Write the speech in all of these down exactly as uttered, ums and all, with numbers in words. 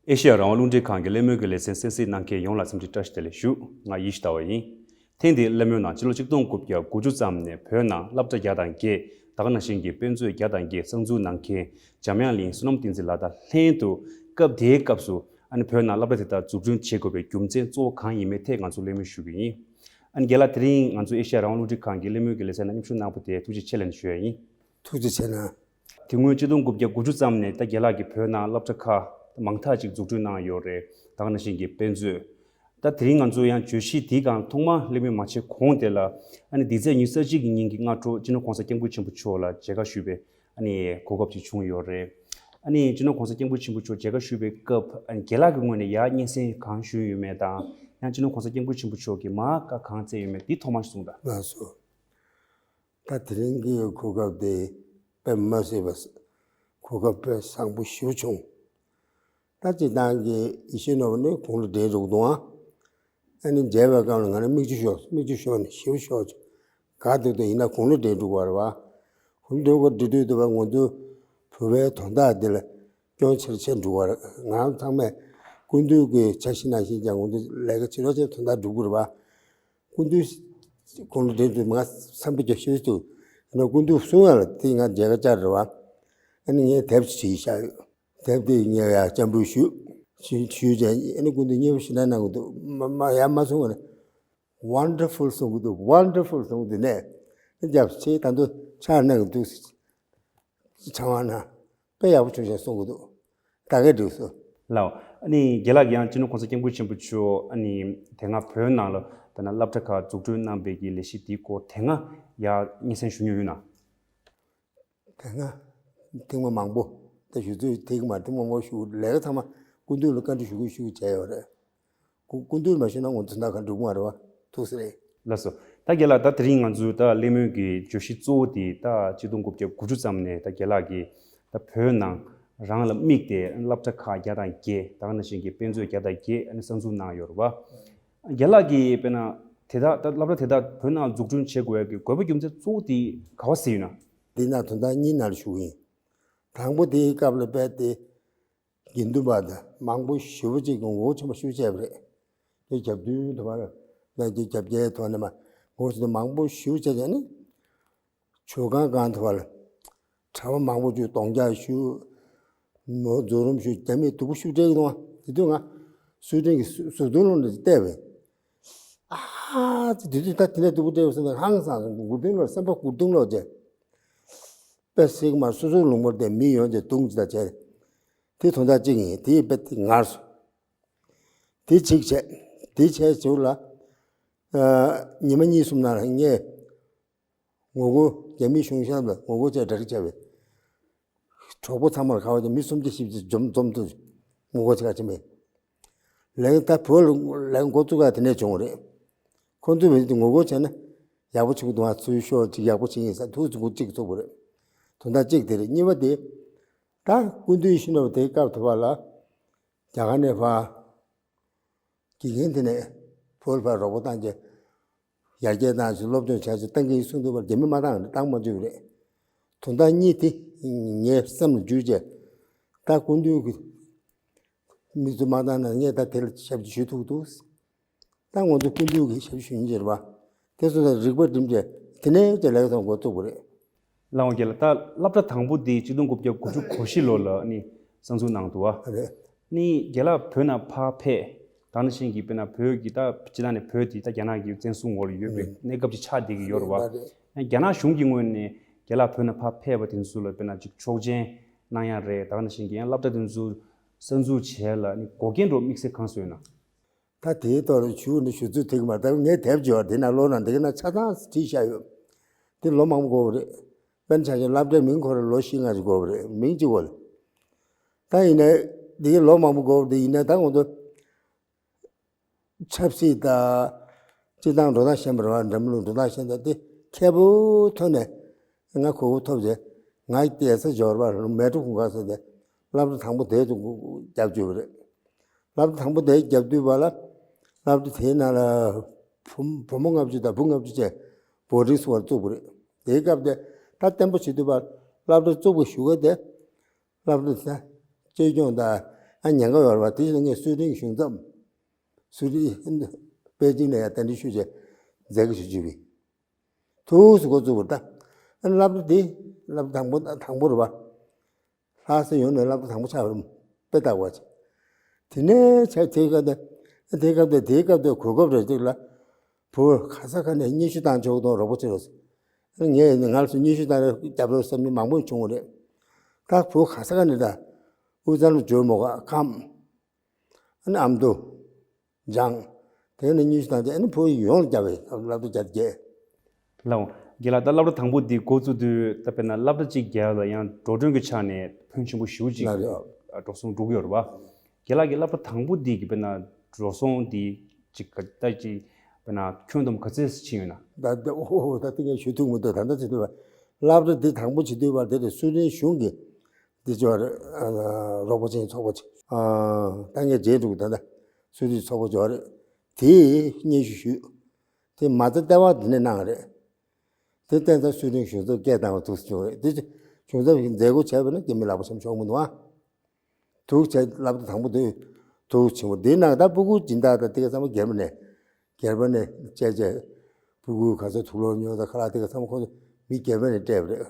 ཨེ་ཤེ་ཡ་རང་དབང་རླུང་འཕྲིན་ཁང་གི་གླེང་མོལ་གྱི་ལེ་ཚན་གསན་གཟིགས་གནང་མཁན་ཡོངས་ལ་འཚམས་འདྲི་བཀྲ་ཤིས་བདེ་ལེགས་ཞུ། ང་ཡེ་ཤེས་ཟླ་བ་ཡིན། ཐེངས་འདིའི་གླེང་མོལ་ནང་ཕྱི་ལོ་ཆིག་སྟོང་དགུ་བརྒྱ་དགུ་བཅུ་ཙམ་ནས་བོད་ནང་སློབ་གྲྭ་བརྒྱ་དང་བརྒྱད། ད་ག་ནང་བཞིན་གྱི་དཔེ་མཛོད་བརྒྱ་དང་བརྒྱད་གསར་འཛུགས་གནང་མཁན་འཇམ་དབྱངས་གླིང་བསོད་ནམས་བསྟན་འཛིན་ལགས་དང་ལྷན་དུ། སྐབས་དེའི་སྐབས་སུ་ཨ་ནི་བོད་ནང་སློབ་གྲྭ་དེ་དག་འཛུགས་སྐྲུན་བྱེད་དགོས་པའི་རྒྱུ་མཚན་གཙོ་བོ་གང་ཡིན་མིན་ཐད་ང་ཚོ་གླེང་མོལ་ཞུ་གི་ཡིན། ཨ་ནི་རྒན་ལགས། དེ་རིང་ང་ཚོ་ཨེ་ཤེ་ཡ་རང་དབང་རླུང་འཕྲིན་ཁང་གི་གླེང་མོལ་གྱི་ལེ་ཚན་ནང་མཉམ་ཞུགས་གནང་བ་དེ་ཐུགས་རྗེ་ཆེ་ལབ་ནས་ཞུ་ཡ་ཡིན། ཐུགས་རྗེ་ཆེ་གནང་། དེ་སྔོན་ཆིག་སྟོང་དགུ་བརྒྱ་དགུ་བཅུ་ཙམ་ནས་ད་རྒན་ལགས་ཀྱིས་བོད་ནང་སློབ་གྲྭ་ཁག་མང་དག་ཅིག་འཛུགས་སྐྲུན་གནང་ཡོད་རེད། ད་ག་ནང་བཞིན་གྱི་དཔེ་མཛོད། ད་དེ་རིང་ང་ཚོ་ཡང་བརྗོད་གཞི་འདིའི་སྒང་ཐོག་མ་གླེང་མོལ་མ་བྱས་གོང་དེ་ལ། ཨ་ནི་འདི་ཚེས་ཉི་ཤུ་རྩ་གཅིག་གི་ཉིན་གྱི་སྔ་དྲོ་སྤྱི་ནོར་༸གོང་ས་༸སྐྱབས་མགོན་ཆེན་པོ་མཆོག་ལ་མཇལ་ཁ་ཞུས་པའི་ཨ་ནི་གོ་སྐབས་ཅིག་བྱུང་ཡོད་རེད། ཨ་ནི་སྤྱི་ནོར་༸གོང་ས་༸སྐྱབས་མགོན་ཆེན་པོ་མཆོག་མཇལ་ཁ་ཞུས་པའི་སྐབས། ཨ་ནི་རྒན་ལགས་ཀྱི་ངོས་ནས་ཡར་སྙན་སེང་གང་ཞུས་ཡོད་མེད་དང་། ཡང་སྤྱི་ནོར་༸གོང་ས་༸སྐྱབས་མགོན་ཆེན་པོ་མཆོག་གིས་མར་བཀའ་གང་སྩལ་ཡོད་མེད་འདི་ཐོག་མར་གསུངས་དང་། ལགས་སོ། ད་དེ་རིང་གི་གོ་སྐབས་དེ་དཔེ་མ་སྲིད་པ། གོ་སྐབས་དཔེ་བཟང་པོ་ཞེ་པོ་བྱུང་། ད་སྤྱིར་བཏང་གི་ཡིད་བཞིན་ནོར་བུ་ནི་དགུང་ལོ་བགྲེས་འགྲོ་གི་འདུག་ཨང་། ཨ་ནི་མཇལ་བའི་སྐབས་ལ་ང་རང་མིག་ཆུ་ཤོར། མིག་ཆུ་ཤོར་ནས་ཞེ་པོ་ཤོར་བྱུང་། ག་འདུག་དེ་ཡིན་ན་དགུང་ལོ་བགྲེས་འགྲོ་གི་རེད་པ། དགུང་ལོ་བགྲེས་འགྲོ་དུས་ང་ཚོ་བོད་པའི་དོན་དག་འདི་ལ་སྐྱོན་ཆེར་ཆེར་འགྲོ་གི་རེད། ང་རང་ཚང་མས་སྐུ་མདུན་གྱི་འཆར་གཞི་ནང་བཞིན་ཀྱང་ང་ཚོ་ལས་ཀ་བྱེད་རོགས་བྱས་དོན་དག་འགྲུབ་ཀྱི་རེད་པ། སྐུ་མདུན་དགུང་ལོ་བགྲེས་འགྲོ་དུས་ང་བསམ་པ་རྒྱ་ཆེ་ཞིག་འདུག་ཡིན་ནའི་སྐུ་མདུན་གསུང་ཡག་ལ་དེ་ང་མཇལ་ཁ་བཅར་རེད་པ། ཨ་ནི་ངས་དེབ་ཅིག་བྲིས་བཞག་ཡོད། དེབ་དེ་ངས་ཡར་སྤྱན་འབུལ་ཞུས། ཞུས་ཞུས་བྱས་ཨ་ནི་སྐུ་མདུན་མཉེས་པོ་ཞེ་དྲག་གནང་གི་འདུག་མ་མ་ཡར་མ་སོང་བ་ནས། Wonderful གསུང་གི་འདུག Wonderful གསུང་གི་འདུག་ནས། ཨ་རྒྱབ་ཆེ་ད་དུང་ཕྱག་གནང་གི་འདུག་ཚང་མ་ན་དཔེ་ཡག་པོ་བྱུང་ཞེས་གསུང་གི་འདུག་ད་གས་འགྲིག་སོང་། ལགས། ཨ་ནི་རྒན་ལགས་ཀྱིས་ཡང་སྤྱི་ནོར་༸གོང་ས་༸སྐྱབས་མགོན་ཆེན་པོ་མཆོག་ཨ་ནི་དེ་སྔ་བོད་ནང་ལ་དཔེར་ན་སློབ་གྲྭ་ཁག་འཛུགས་སྐྲུན་གནང་བའི་གི་ལས་གཞི་དེའི་སྐོར་དེ་སྔ་ཡར་སྙན་སེང་ཞུ་མྱོང་ཡོད་ན། དེ་སྔ་ཐེངས་མ་མང་པོ། ད་ཞུ་ཚོད་ཐེངས་མ་ཐེངས་མང་པོ་ཞུ་ལས་ཀ་ཚང་མ་སྐུ་མདུན་ལ་བཀའ་འདྲི་ཞུ་གི་ཞུ་གི་བྱས་ཡོད་རེད། སྐུ་སྐུ་མདུན་མ་ཞུས་ན་ང་ཚོ་ད་ག་འགྲིག་གི་མ་རེད་པ། ཐུགས་སྲས། ལགས་སོ། ད་རྒན་ལགས། ད་དེ་རིང་ང་ཚོའི་ད་གླེང་མོལ་གྱི་བརྗོད་གཞི་གཙོ་བོ་དེ་ད་ཆིག་སྟོང་དགུ་བརྒྱ་དགུ་བཅུ་ཙམ་ནས་ད་རྒན་ལགས་ཀྱིས་ད་བོད་ནང་རང་ལ་དམིགས་ཏེ་སློབ་གྲྭ་ཁག་བརྒྱ་དང་བརྒྱད། ད་ག་ནང་བཞིན་གྱི་དཔེ་མཛོད་བརྒྱ་དང་བརྒྱད་ཨ་ནི་གསར་འཛུགས་གནང་ཡོད་རེད་པ། རྒན་ལགས་ཀྱིས་དཔེར་ན་དེ་དག་ད་སློབ་གྲྭ་དེ་དག་བོད་ནང་འཛུགས་སྐྲུན་བྱེད་དགོས་ཡག་གི་དགོས་པ་རྒྱུ་མཚན་གཙོ་བོ་དེ་ག་པར་གཟིགས་ཡོད་ན། འདི་ན་དོན་དག་གཉིས་ནང་ལ་ཞུ་གི་ཡིན། དང་པོ་དེའི་སྐབས་ལ་དཔེ་དེ་དགེ་འདུན་པ་དང་མང་པོ་ཞེ་པོ་ཅིག་གིས་ངོ་རྒོལ་ཆེན་པོ་ཞེ་པོ་བྱས་པ་རེད། དེ་རྒྱབ་མདུན་དུ་བ་ལ་ནས་ཀྱི་རྒྱབ་རྒྱའི་ཐོག་ནས་མ་ངོ་རྒོལ་ཆེན་པོ་མང་པོ་ཞེ་པོ་བྱས་བྱས་ནས། མཆོད་ཁང་སྒང་དུ་བ་ལ་གྲྭ་པ་མང་པོ་ཞིག་གདོང་རྒྱག་ཞུ། མོ་འཛུམ་རམ་ཞུ། རྒྱ་མིས་སྡུག་པོ་ཞེ་པོ་སྤྲད་ཀྱི་འདུག་དེ་དུས་ང་སུའེ་ཏེན་གྱི་གཟུགས་མདངས་ལོགས་ནས་བལྟས་པས། ཨ་ཙི། དེ་དུས་ད་དེ་འདྲ་སྡུག་པོ་སྤྲད་པ་སོང་ན་ཧང་སངས་སོང་། མགོ་རྟིང་སློག་སེམས་པ་མགོ་རྟིང་སློག་བྱས། དཔེ་སྲིད་མ་སོ་སོའི་ལུང་པར་བསྡད་མི་ཡོང་བྱས་རྡུང་ཅིག་ད་བྱས། དེ་དོན་དག་གཅིག་ཡིན། དེ་ཡི་དཔེ་དེ་ངར་སོང་། དེ་གཅིག་བྱས། དེ་བྱས་ཚུར་ལ་ཨ་ཉི་མ་གཉིས་གསུམ་ནང་ལ་ངས་ངོ་རྒོལ། རྒྱ་མི་གཞུང་ཤར་ལ་ངོ་རྒོལ་བྱས་གྲ་སྒྲིག་བྱས་པས། གྲོགས་པོ་ཚང་མར་ག་བ་ཀྱང་མི་སུམ་བརྒྱ་བཞི་བརྒྱ་འཛོམས་འཛོམས་ཏེ་ངོ་རྒོལ་བྱེད་ག་ཕྱིན་པས། ལན་ད་བོད་ལ་ལན་འགོ་བཙུགས་ག་དེ་ནས་བྱུང་བ་རེད། ཁོ་ཚོས་མི་དེ་ངོ་རྒོལ་བྱས་ན་ཡག་པོ་བྱུང་འདུག་ང་ཚོའི་ཤོག་ཅིག་ཡག་པོ་བྱེད་ཡིན་ས་ཐུགས་སུ་འགོ་གཅིག་བཙུགས་པ་རེད། དོན་དག་གཅིག་དེ་རེད། གཉིས་པ་དེ། ད་སྐུ་མདུན་ཡིད་བཞིན་ནོར་བུ་དེའི་སྐབས་དུ་བ་ལ་རྒྱ་གར་ནས་ཕར་དགེ་རྒན་དེ་ནས་བོད་ལ་ཕར་རོགས་པ་བཏང་རྗེས་ཡར་རྒྱས་བཏང་ཞིག་སློབ་སྦྱོང་བྱས་ཞིག་བཏང་གི་ཡིན་གསུངས་འདུག་པར་རྒྱ་མི་མ་བཏང་བཏང་མ་བཅུག་རེད། དོན་དག་གཉིས་དེ་ངའི་སེམས་ལ་འཇུས་རྗེས་ད་སྐུ་མདུན་གྱི་མི་ཚོ་མ་བཏང་ན་ངས་ད་དེ་ལ་ཞབས་ཕྱི་ཞུ་ཐུབ་འདུག་ད་ང་ཚོ་སྐུ་མདུན་གྱི་ཞབས་ཕྱི་ཞུ་མཁན་ཅིག་རེད་པ། དེ་ཚོ་ལ་རིག་པ་སྒྲིམ་རྗེས་དེ་ནས་ཀྱི་ལས་ཀ་ཚང་མ་འགོ་བཙུགས་པ་རེད། ལགས་འོང་རྒན་ལགས། ད་སློབ་གྲྭ་དང་པོ་དེ་ཆིག་སྟོང་དགུ་བརྒྱ་དགུ་བཅུ་གོ་བཞི་ལོ་ལ་ནི་གསར་འཛུགས་གནང་འདུག་བ། རེད། ནི་རྒན་ལགས་བོད་ནང་ཕར་ཕེབས། ད་ནང་བཞིན་གྱི་དཔེར་ན་བོད་ཀྱི་ད་སྤྱི་བཏང་ནས་བོད་དེ་ད་རྒྱ་ནག་གི་བཙན་བཟུང་འོག་ལ་ཡོད་པའི་ཨུ་གནས་སྐབས་ཅིག་ཆགས་བསྡད་ཀྱི་ཡོད་རེད་བ། རེད་རེད། རྒྱ་ནག་གཞུང་གི་ངོས་ནས་རྒན་ལགས་བོད་ནང་ཕར་ཕེབས་པ་དེ་ཚོ་ལ་དཔེར་ན་ཅིག་ཆོག་མཆན་གནང་ཡག་རེད། ད་ནང་བཞིན་གྱི་ཡང་སློབ་གྲྭ་དེ་ཚོ་གསར་འཛུགས་བྱས་ལ་ནི་འགོག་རྐྱེན་འདྲ་དམིགས་བསལ་གང་བཟོས་ན། ད་དེའི་ཐོག་ལ་ཞུ་ནི་ཞུ་ཚོད་ཐིག་མ་ད་ངས་དེབ་ཅིག་ཡོད་དེ་ན་ལོ་ན་འདི་ག་ན་ཆ་ཚང་བྲིས་བཞག་ཡོད། དེ་ལོ་མང་པོ་འགོར་བ་རེད། དཔེར་ན་ཆ་བཞག་སློབ་གྲྭའི་མིང་ཁོ་རང་ལོ་བཞི་ལྔ་ཞིག་འགོར་བ་རེད། མིང་གཅིག་པོ་ལ། ད་ཡིན་ནའི་འདི་ག་ལོ་མང་པོ་འགོར་བ་དེ་ཡིན་ནའི་ད་ང་ཚོ་ཆབ་སྲིད་དང་སྤྱི་བཏང་འགྲོ་སྟངས་ཤེས་པ་རེད་བ། འཛམ་གླིང་འགྲོ་སྟངས་ཤེས་ད་དེ་མཁས་པོ་ཐོན་ནས་ང་གོ་བ་ཐོབ་རྗེས་ང་རྒྱལ་ས་འབྱོར་བ་མལ་གྲོ་གུང་དཀར་ཟེར་ཏེ་སློབ་གྲྭ་དང་པོ་དེ་ཚོ་རྒྱབ་བཅུག་པ་རེད། སློབ་གྲྭ་དང་པོ་དེ་རྒྱབ་དུས་བ་ལ་སློབ་གྲྭ་དེའི་ནང་ལ་བུ་བུ་མོ་ལྔ་བཅུ་དང་བུ་ལྔ་བཅུ་བཅས་བོར་ཌིང་སི་བར་བཙུགས་པ་རེད། དེའི་སྐབས་དེ་ད་བརྟན་པོ་བྱེད་དུས་བ་སློབ་གྲྭ་བཙུགས་པའི་གཞུག་གུ་དེ་སློབ་གྲྭ་དེ་བཅོས་སྐྱོང་དང་ ཨ་ཉེན་ཁ་ཡོད་རེད་པ། དེ་བཞིན་ངས་སུའེ་ཏེན་གཞུང་ཚབ། སུའེ་ཏེན་པེ་ཅིང་ལ་ཡང་གདན་འདྲེན་ཞུས་བྱས་མཛད་སྒོ་ཞིག་ཞུས་པས། ཐུགས་སུ་འགོ་བཙུགས་པར་ད། ཨ་ནི་སློབ་གྲྭ་དེ་སློབ་གྲྭ་དང་པོ་དང་པོ་རེད་པ། ལྷ་ས་ཡོངས་ནས་སློབ་གྲྭ་དང་པོ་ཆགས་པ་རེད། དཔེ་ལྟ་བ་ཅིག་དེ་ནས་ཆ་དེའི་སྐབས་དེ་དེའི་སྐབས་དེ་དེའི་སྐབས་དེ་གོ་སྐབས་རེ་ཅིག་ལ། བུ་ག་ས་ག་ནས་སྙན་ཞུ་བཏང་ཆོག་དང་རོགས་པ་བྱེད་རོགས། ངས་ང་ལ་སོ་སྙན་ཞུ་བཏང་རེ་རྒྱབ་རོགས་བསམ་མི་མང་པོ་བྱུང་བ་རེད། ད་བུ་ག་ས་ག་ནས་ད་དབུས་གཙང་ལ་འབྱོར་མོ་ག་ཁམས། ཨ་ནི་ཨ་མདོ། འཇང་། དེ་ནས་སྙན་ཞུ་བཏང་སྟེ་ཨ་ནི་བོད་ཡོངས་ལ་བརྒྱབ་པའི་སློབ་གྲྭ་བརྒྱད་བརྒྱད། ལགས་འོང་། རྒན་ལགས། ད་སློབ་གྲྭ་དང་པོ་འདི་འགོ་བཙུགས་དུས་ད་དཔེར་ན་སློབ་གྲྭ་གཅིག་རྒྱག་ལ་ཡང་འགྲོ་གྲོན་གྱི་ཆ་ནས་ཕོན་ཆེན་པོ་ཞེ་པོ་ཅིག་ལགས་རེད། ཨ་འགྲོ་སོང་འགྲོ་གི་ཡོད་རེད་པ། རྒན་ལགས་ཀྱི་སློབ་གྲྭ་དང་པོ་འདི་གི་དཔེར་ན་འགྲོ་སོང་འདི་ཅིག་ག་ད་ཅིག་དཔེར་ན་ཁྱོན་བསྡོམས་ག་ཚད་ཕྱིན་ཡོད་ན། ད་ད་ཨོ་ད་དེ་ངས་ཞུ་ཐུབ་མི་འདུག་ད་ལྟ་བྱེད་དུས་པ་སློབ་གྲྭ་འདི་དང་པོ་བྱེད་དུས་པ་དེ་དེ་སུའེ་ཏེན་གཞུང་གི་འདི་ཅོ་རོགས་པ་ཅན་ཚོགས་པ་ཅིག་ཨ་ད་ངས་རྗེས་འགྲོ་གི་ད་ལྟ་སུའེ་ཏེན་ཚོགས་པ་ཅོ་རེད། དེས་སྙན་ཞུ་ཞུས། དེ་མ་རྩ་ལྟེ་བ་འདི་ནས་གནང་རེད། དེ་བསྟན་ཚར་སུའེ་ཏེན་གཞུང་ཚབ་སྐད་བཏང་བ་ཐུགས་སུ་བྱུང་རེད། དེ་ཚོ་གཞུང་ཚབ་ཀྱི་མཛད་སྒོ་བྱས་པ་ན་རྒྱ་མི་ལག་པ་འཆམ་ཆོག་མི་འདུག་ཨ། ཐུགས་ཆེ་སློབ་གྲྭ་དང་པོ་དེ་ཐུགས་ཆེན་པོ་འདི་ནང་ད་སྤུ་གུ་སྦྱིན་བདག་དང་དེ་ག་ཚང་མ་སྒེར་པ་ནས་སྒེར་པ་ནས་བཅས་བཅས་སྤུ་གུ་ག་ཚོད་དུག་ལོག་ཉོ་དང་ཁ་ལག་དེ་ག་ཚང་མ་ཁོ་ཚོ་མི་སྒེར་པ་ནས་སྤྲད་པ་རེད།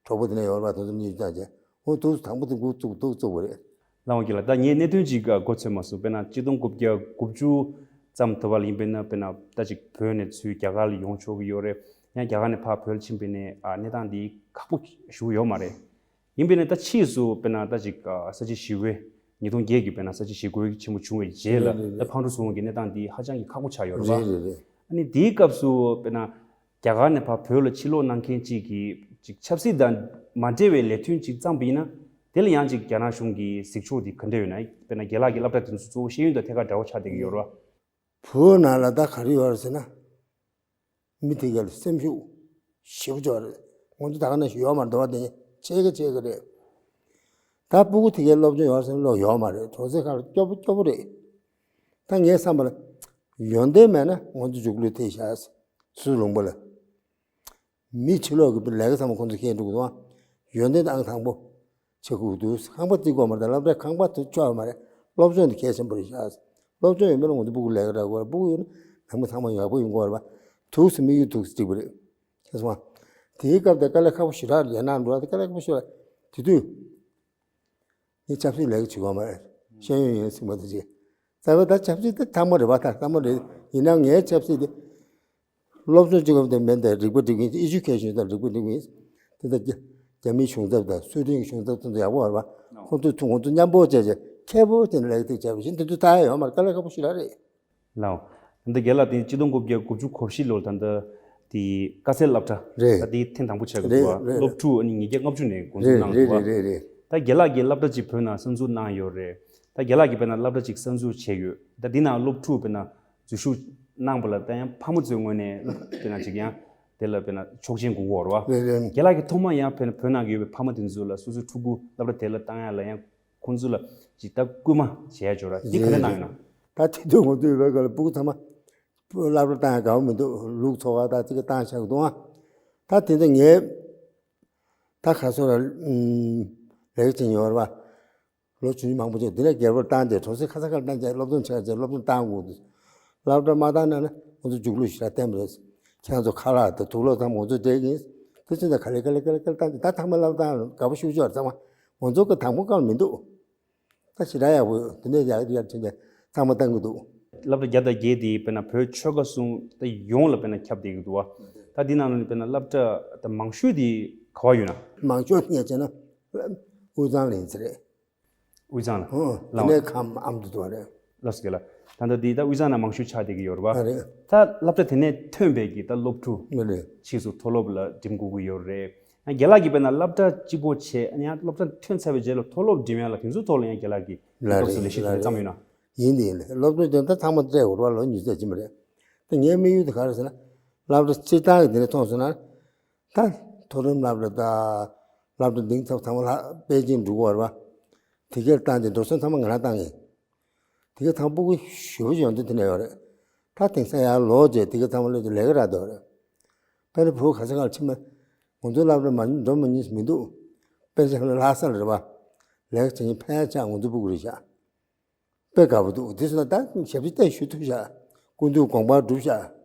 གྲོགས་པོ་དེ་ནས་ཡོང་བ་དེ་ཚོ་གཉིས་ཙམ་བྱས་འོ་ཐུགས་དང་པོ་དེ་འགོ་བཙུགས་འདུག་བཙུགས་པ་རེད། ལགས་འོང་། རྒན་ལགས། ད་ངས་གནད་དོན་ཅིག་གོ་ཚོད་མ་སོང་། དཔེར་ན་གཅིག་སྟོང་དགུ་བརྒྱ་དགུ་བཅུ་ཙམ་དུ་བ་ལ་ཡིན་པས་ན་དཔེར་ན་ད་ཅིག་བོད་ནས་ཚུར་རྒྱ་གར་ལ་ཡོང་ཆོག་གི་ཡོད་རེད། ཡང་རྒྱ་གར་ནས་ཕར་བོད་ལ་ཕྱིན་པས་ནས་ཨ་གནས་སྟངས་འདི་ཁག་པོ་ཞེ་པོ་ཡོད་མ་རེད། ཡིན་པས་ན་ད་ཕྱིས་སུ་དཔེར་ན་ད་ཅིག་ཨ་ས་བྱི་ཞི་རྒོལ་ཉིས་སྟོང་བརྒྱད་ཀྱི་དཔེར་ན་ས་བྱི་ཞི་རྒོལ་ཆེན་པོ་བྱུང་བའི་རྗེས་ལ་རེད་རེད་རེད། ད་ཕར་འགྲོ་ཚུར་འོང་གི་གནས་སྟངས་འདི་ཧ་ཅང་གི་ཁག་པོ་ཆགས་ཡོད་རེད་པ། རེད་རེད་རེད། ཨ་ནི་དེའི་སྐབས་སུ་དཔེར་ན་རྒྱ་གར་ནས་ཕར་བོད་ལ་ཕྱིར་ལོག་གནང་མཁན་གཅིག་གིས་ཅིག་ཆབ་སྲིད་དང་མ་འབྲེལ་བའི་ལས་དོན་ཅིག་བརྩམས་པ་ཡིན་ན། དེ་ལ་ཡང་ཅིག་རྒྱ་ནག་གཞུང་གི་གཟིགས་ཕྱོགས་དེ་ག་འདྲ་ཡོད་ན། དཔེར་ན་རྒན་ལགས་ཀྱི་སློབ་གྲྭ་དེ་ཚོ་གཙོ་བོ་ཤེས་ཡོན་དང་ཐད་ཀར་འབྲེལ་བ་ཆགས་བསྡད་ཀྱི་ཡོད་རེད་པ། བོད་ནང་ལ་ད་ག་རེ་ཡོད་རེད་ཟེར་ན། མི་དེ་ག་ལ་སེམས་ཤུགས་ཞེ་པོ་ཅིག་ཡོད་རེད། ང་ཚོ་ད་ག་ནས་ཤིག་ཡོད་མ་རེད། འདྲ་བ་དེ་ཆེ་གི་ཆེ་གི་རེད། ད་སྤུ་གུ་དེ་གའི་སློབ་སྦྱོང་ཡོད་ཟེར་ན་ལོག་ཡོད་མ་རེད། གྲོང་གསེབ་ཁག་ལ་སྐྱོ་པོ་སྐྱོ་པོ་རེད། ད་ངའི་བསམ་པ་ལ་ཡོན་ཏན་མེད་ན་ང་ཚོ་འཇུག་ལུགས་ཐེབས་ཤག་སུ་ལུང་པ་ལ། མི་ཕྱི་ལོགས་ཀྱི་ལས་ཀ་ཚང་མ་ཁོང་ཚོ་ཤེས་འགྲོ་གི་འདུག་ཨ། ཡོན་ཏན་ཨང་དང་པོ་ཆགས་དགོས་འདུག་ཁང་པ་རྩིག་དགོས་མ་རེད། སློབ་གྲྭའི་ཁང་པ་དེ་ཆོག་མ་རེད། སློབ་སྦྱོང་དེ་གལ་ཆེན་པོ་རེད་ཤག་སློབ་སྦྱོང་ཡོད་མེད་ལ་ང་ཚོ་སྤུ་གུ་ལས་ཀ་འདྲ་དགོས་རེད། སྤུ་གུ་ཡོད་ན་ནང་མི་ཚང་མ་ཡག་པོ་ཡོང་གི་རེད་པ། ཐུགས་སུ་དམིགས་ཡུལ་ཐུགས་སུ་གཅིག་པ་རེད། ཤེས་སོང་ཨ། དེའི་སྐབས་དེ་དཀའ་ལས་ཁག་པོ་ཞེ་དྲག་རེད། ཡང་ན་འགྲོ་བ་དེ་དཀའ་ལས་ཁག་པོ་ཞེ་དྲག་དེ་དུས། ངས་ཆབ་སྲིད་ལས་ཀ་བྱེད་དགོས་མ་རེད། ཤེས་ཡོན་ཡོད་ཟིན་པ་དེ་རེད། རྩ་བའི་ད་ཆབ་སྲིད་དེ་ཐ་མ་རེད་པ། ད་ཐ་མ་རེད། ཡིན་ནའང་ངའི་ཆབ་སྲིད་དེ། སློབ་སྦྱོང་བྱེད་དགོས་དེ་མིན་ཏེ་རིག་པ་སྒྲིག་གིན། ཨེ་ཌུ་ཀེ་ཤན་དང་རིག་པ་སྒྲིག་གིན། དེ་ལྟར་རྒྱ་རྒྱ་མིའི་གཞུང་ཚབ་དང་སུའེ་ཏེན་གཞུང་ཚབ་དེ་ཚོ་ཡག་པོ་རེད་པ། ཁོང་ཚོས་ཐུགས་ཁོང་ཚོ་མཉམ་པོ་བྱས་བྱས་མཁས་པོ་བྱས་ནས་ལས་ཀ་དེ་བྱས་པ་བཞིན་དེ་ཚོ་ལྟ་ཡ་ཡོད་མ་རེད། དཀའ་ལས་ཁག་པོ་ཞེ་དྲག་རེད། ལགས་འོང་། ད་རྒན་ལགས་དེ་གཅིག་སྟོང་དགུ་བརྒྱ་དགུ་བཅུ་གོ་བཞི་ལོར་ད་ལྟ་དེ་དཀའ་སེལ་སློབ་གྲྭ་རེད། ད་དེ་ཐེངས་དང་པོ་ཆགས་ཀྱི་འདུག་པ། རེད་རེད། སློབ་ཕྲུག་ཨ་ནི་ཉིས་བརྒྱ་ལྔ་བཅུ་ནས་འགོ་འཛུགས་གནང་འདུག་པ། རེད་རེད་རེད་རེད། ད་རྒན་ལགས་ཀྱིས་སློབ་གྲྭ་གཅིག་བོད་ནང་གསར་འཛུགས་གནང་ཡོད་རེད། ད་རྒན་ལགས་ཀྱིས་དཔེར་ན་སློབ་གྲྭ་གཅིག་གསར་འཛུགས་བྱས་ཡོད། ད་འདི་ནང་སློབ་ཕྲུག་དཔེར་ན་འཛུལ་ཞུགས་གནང་པ་ལ་ད་ཡང་ཕ་མ་ཚོའི་ངོས་ནས་དཔེར་ན་ཅིག་ཡང་དེ་ལ་དཔེར་ན་ཆོག་མཆན་དགོས་ཀྱི་ཡོད་རེད་པ། རེད་རེད། རྒན་ལགས་ཀྱིས་ཐོག་མ་ཡང་དཔེར་ན་བོད་ནང་གི་ཡོད་པའི་ཕ་མ་དེ་ཚོ་ལ་སོ་སོའི་ཕྲུ་གུ་སློབ་གྲྭ་དེ་ལ་བཏང་ཡ་ལ་ཡང་ཁོང་ཚོ་ལ་ཅིག་ད་སྐུལ་མ་བྱས་ཡ་ཅིག་ཡོད་ར། དེ་ག་འདྲ་གནང་ཡོད་ན། ད་དེ་དུས་ང་ཚོ་ཡོད་པའི་སྐབས་ལ་སྤུ་གུ་ཚང་མ་སློབ་གྲྭ་བཏང་ཡ་དགའ་པོ་མི་འདུག་ལུག་འཚོ་བ་ད་ཅིག་བཏང་བཞག་གི་འདུག་ཨ། ད་དེ་འདྲ་ངས་ད་ག་སོ་ར་ལས་ཀ་བྱེད་མྱོང་བ་རེད་པ། ལོ་ཆུང་ཆུང་མང་པོ་བྱས། དེ་ནས་རྒྱལ་པོར་བཏང་སྟེ་གྲོང་གསེབ་ཁ་ས་ཁར་བཏང་བྱས་སློབ་སྦྱོང་བྱས་བྱས་སློབ་སྦྱོང་བཏང་དགོས་འདུག་སློབ་གྲྭ་མ་བཏང་ན་ནི་ང་ཚོ་མཇུག་ལུས་ཞེ་དྲག་བསྟན་པ་རེད། ཁྱེད་རང་ཚོ་ཁ་ལག་དང་དུག་ལོག་ཚང་མ་ང་ཚོས་སྤྲད་ཀྱི་ཡིན། དེ་ཚོ་ད་ག་ལེ་ག་ལེ་ག་ལེ་ག་ལེ་བཏང་སྟེ་ད་ཚང་མ་སློབ་བཏང་དགའ་པོ་ཞེ་པོ་ཅིག་ཡོད་རེད། ཚང་མ་ང་ཚོ་གི་དང་པོ་བཀག་མི་འདུག་ད་ཞེ་དྲག་ཡག་པོ་ཡོད། དེ་ནས་ཡར་ཡར་ཕྱིན་ནས་ཚང་མ་བཏང་གི་འདུག་སློབ་གྲྭ་བརྒྱ་དང་བརྒྱད་དེ་དཔེར་ན་བོད་ཆོལ་ཁ་གསུམ་ད་ཡོངས་ལ་དཔེར་ན་ཁྱབ་བསྡད་ཀྱི་འདུག་བ། ད་འདི་ནང་ལ་ནི་དཔེར་ན་སློབ་གྲྭ་ད་མང་ཤོས་དེ་ག་བ་ཡོད་ན། མང་ཤོས་ངས་བྱས་ན་དབུས་གཙང་ལ་ཡིན་ས་རེད། དབུས་གཙང་ལ། ཨོ། དེ་ལགས། ནས་ཁམས་ཨ་མདོ་དུ་བ་རེད། ལགས་སོ། རྒན་ལགས། ད་ལྟ་འདི་ད་དབུས་གཙང་ནང་མང་ཤོས་ཆགས་བསྡད་ཀྱི་ཡོད་རེད་བ། ཨ་རེད། ད་སློབ་གྲྭ་དེ་ནས་ཐོན་པའི་གི་ད་སློབ་ཕྲུག་ཨ་རེད། ཕྱིས་སུ་མཐོ་སློབ་ལ་འགྲིམ་དགོས་ཀྱི་ཡོད་རེད། ཡང་རྒན་ལགས་ཀྱིས་དཔེར་ན་སློབ་གྲྭ་གཅིག་པོ་བྱས་ཡང་སློབ་གྲྭ་ཐོན་ཚར་བའི་རྗེས་ལ་མཐོ་སློབ་འགྲིམ་ཡ་ལ་དེ་ཚོའི་ཐོག་ལ་ཡང་རྒན་ལགས་ཀྱིས་ལགས་སྐབས་སུ་རེད། ལས་གཞི་དེ་ལགས་རེད། བརྩམས་ཡོད་ན། ཡིན་དེ་ཡིན་ལ་སློབ་གྲྭ་དེ་ད་ཚང་མ་སྤྲད་དགོས་རེད་བ། ལོ་ཉི་ཤུ་རྩ་གཅིག་མ་རེད། ད་ངའི་དམིགས་ཡུལ་དེ་ག་རེ་ཟེར་ན། སློབ་གྲྭ་སྤྱིར་བཏང་གི་དེ་ནས་མཐོང་སོང་ན། ད་མཐོ་རིམ་སློབ་གྲྭ་དང་སློབ་གྲྭ་འདིང་ཚབ་ཚང་མ་ལྷག་པེ་ཅིང་འགྲོ་གི་ཡོད་རེད་བ། དེ་གར་བཏང་སྟེ་འགྲོ་སོང་ཚང་མ་ང་རང་བཏང་ཡིན། དེ་གར་ཚང་མ་སྤུ་གུ་ཞེ་པོ་ཡོང་དུས་དེ་ནས་ཡོད་རེད། ད་དེང་སང་ཡར་ལོག་རྗེས་དེ་གར་ཚང་མ་སླེབས་དུས་ལས་ཀ་རག་འདུག་རེད། དཔེར་ན་བོད་ག་ས་ག་ལ་ཕྱིན་པ། ང་ཚོའི་སློབ་གྲྭ་མ་འགྲོ་མི་ཉིས་མི་འདུག་དཔེར་ཆ་ལ་ལྷ་ས་ལ་རེད་བ། ལས་ཀ་བྱེད་མཁན་ཕལ་ཆེར་ང་ཚོའི་སྤུ་གུ་རེད་ཤག་དཔེ་དགའ་པོ་འདུག་དེ་སོང་ཙང་ད་ཞབས་ཕྱི་བལྟས་ཞུ་ཐུབ་ཤག་སྐུ་མདུན་དགོངས་པ་འགྲུབ་ཤག་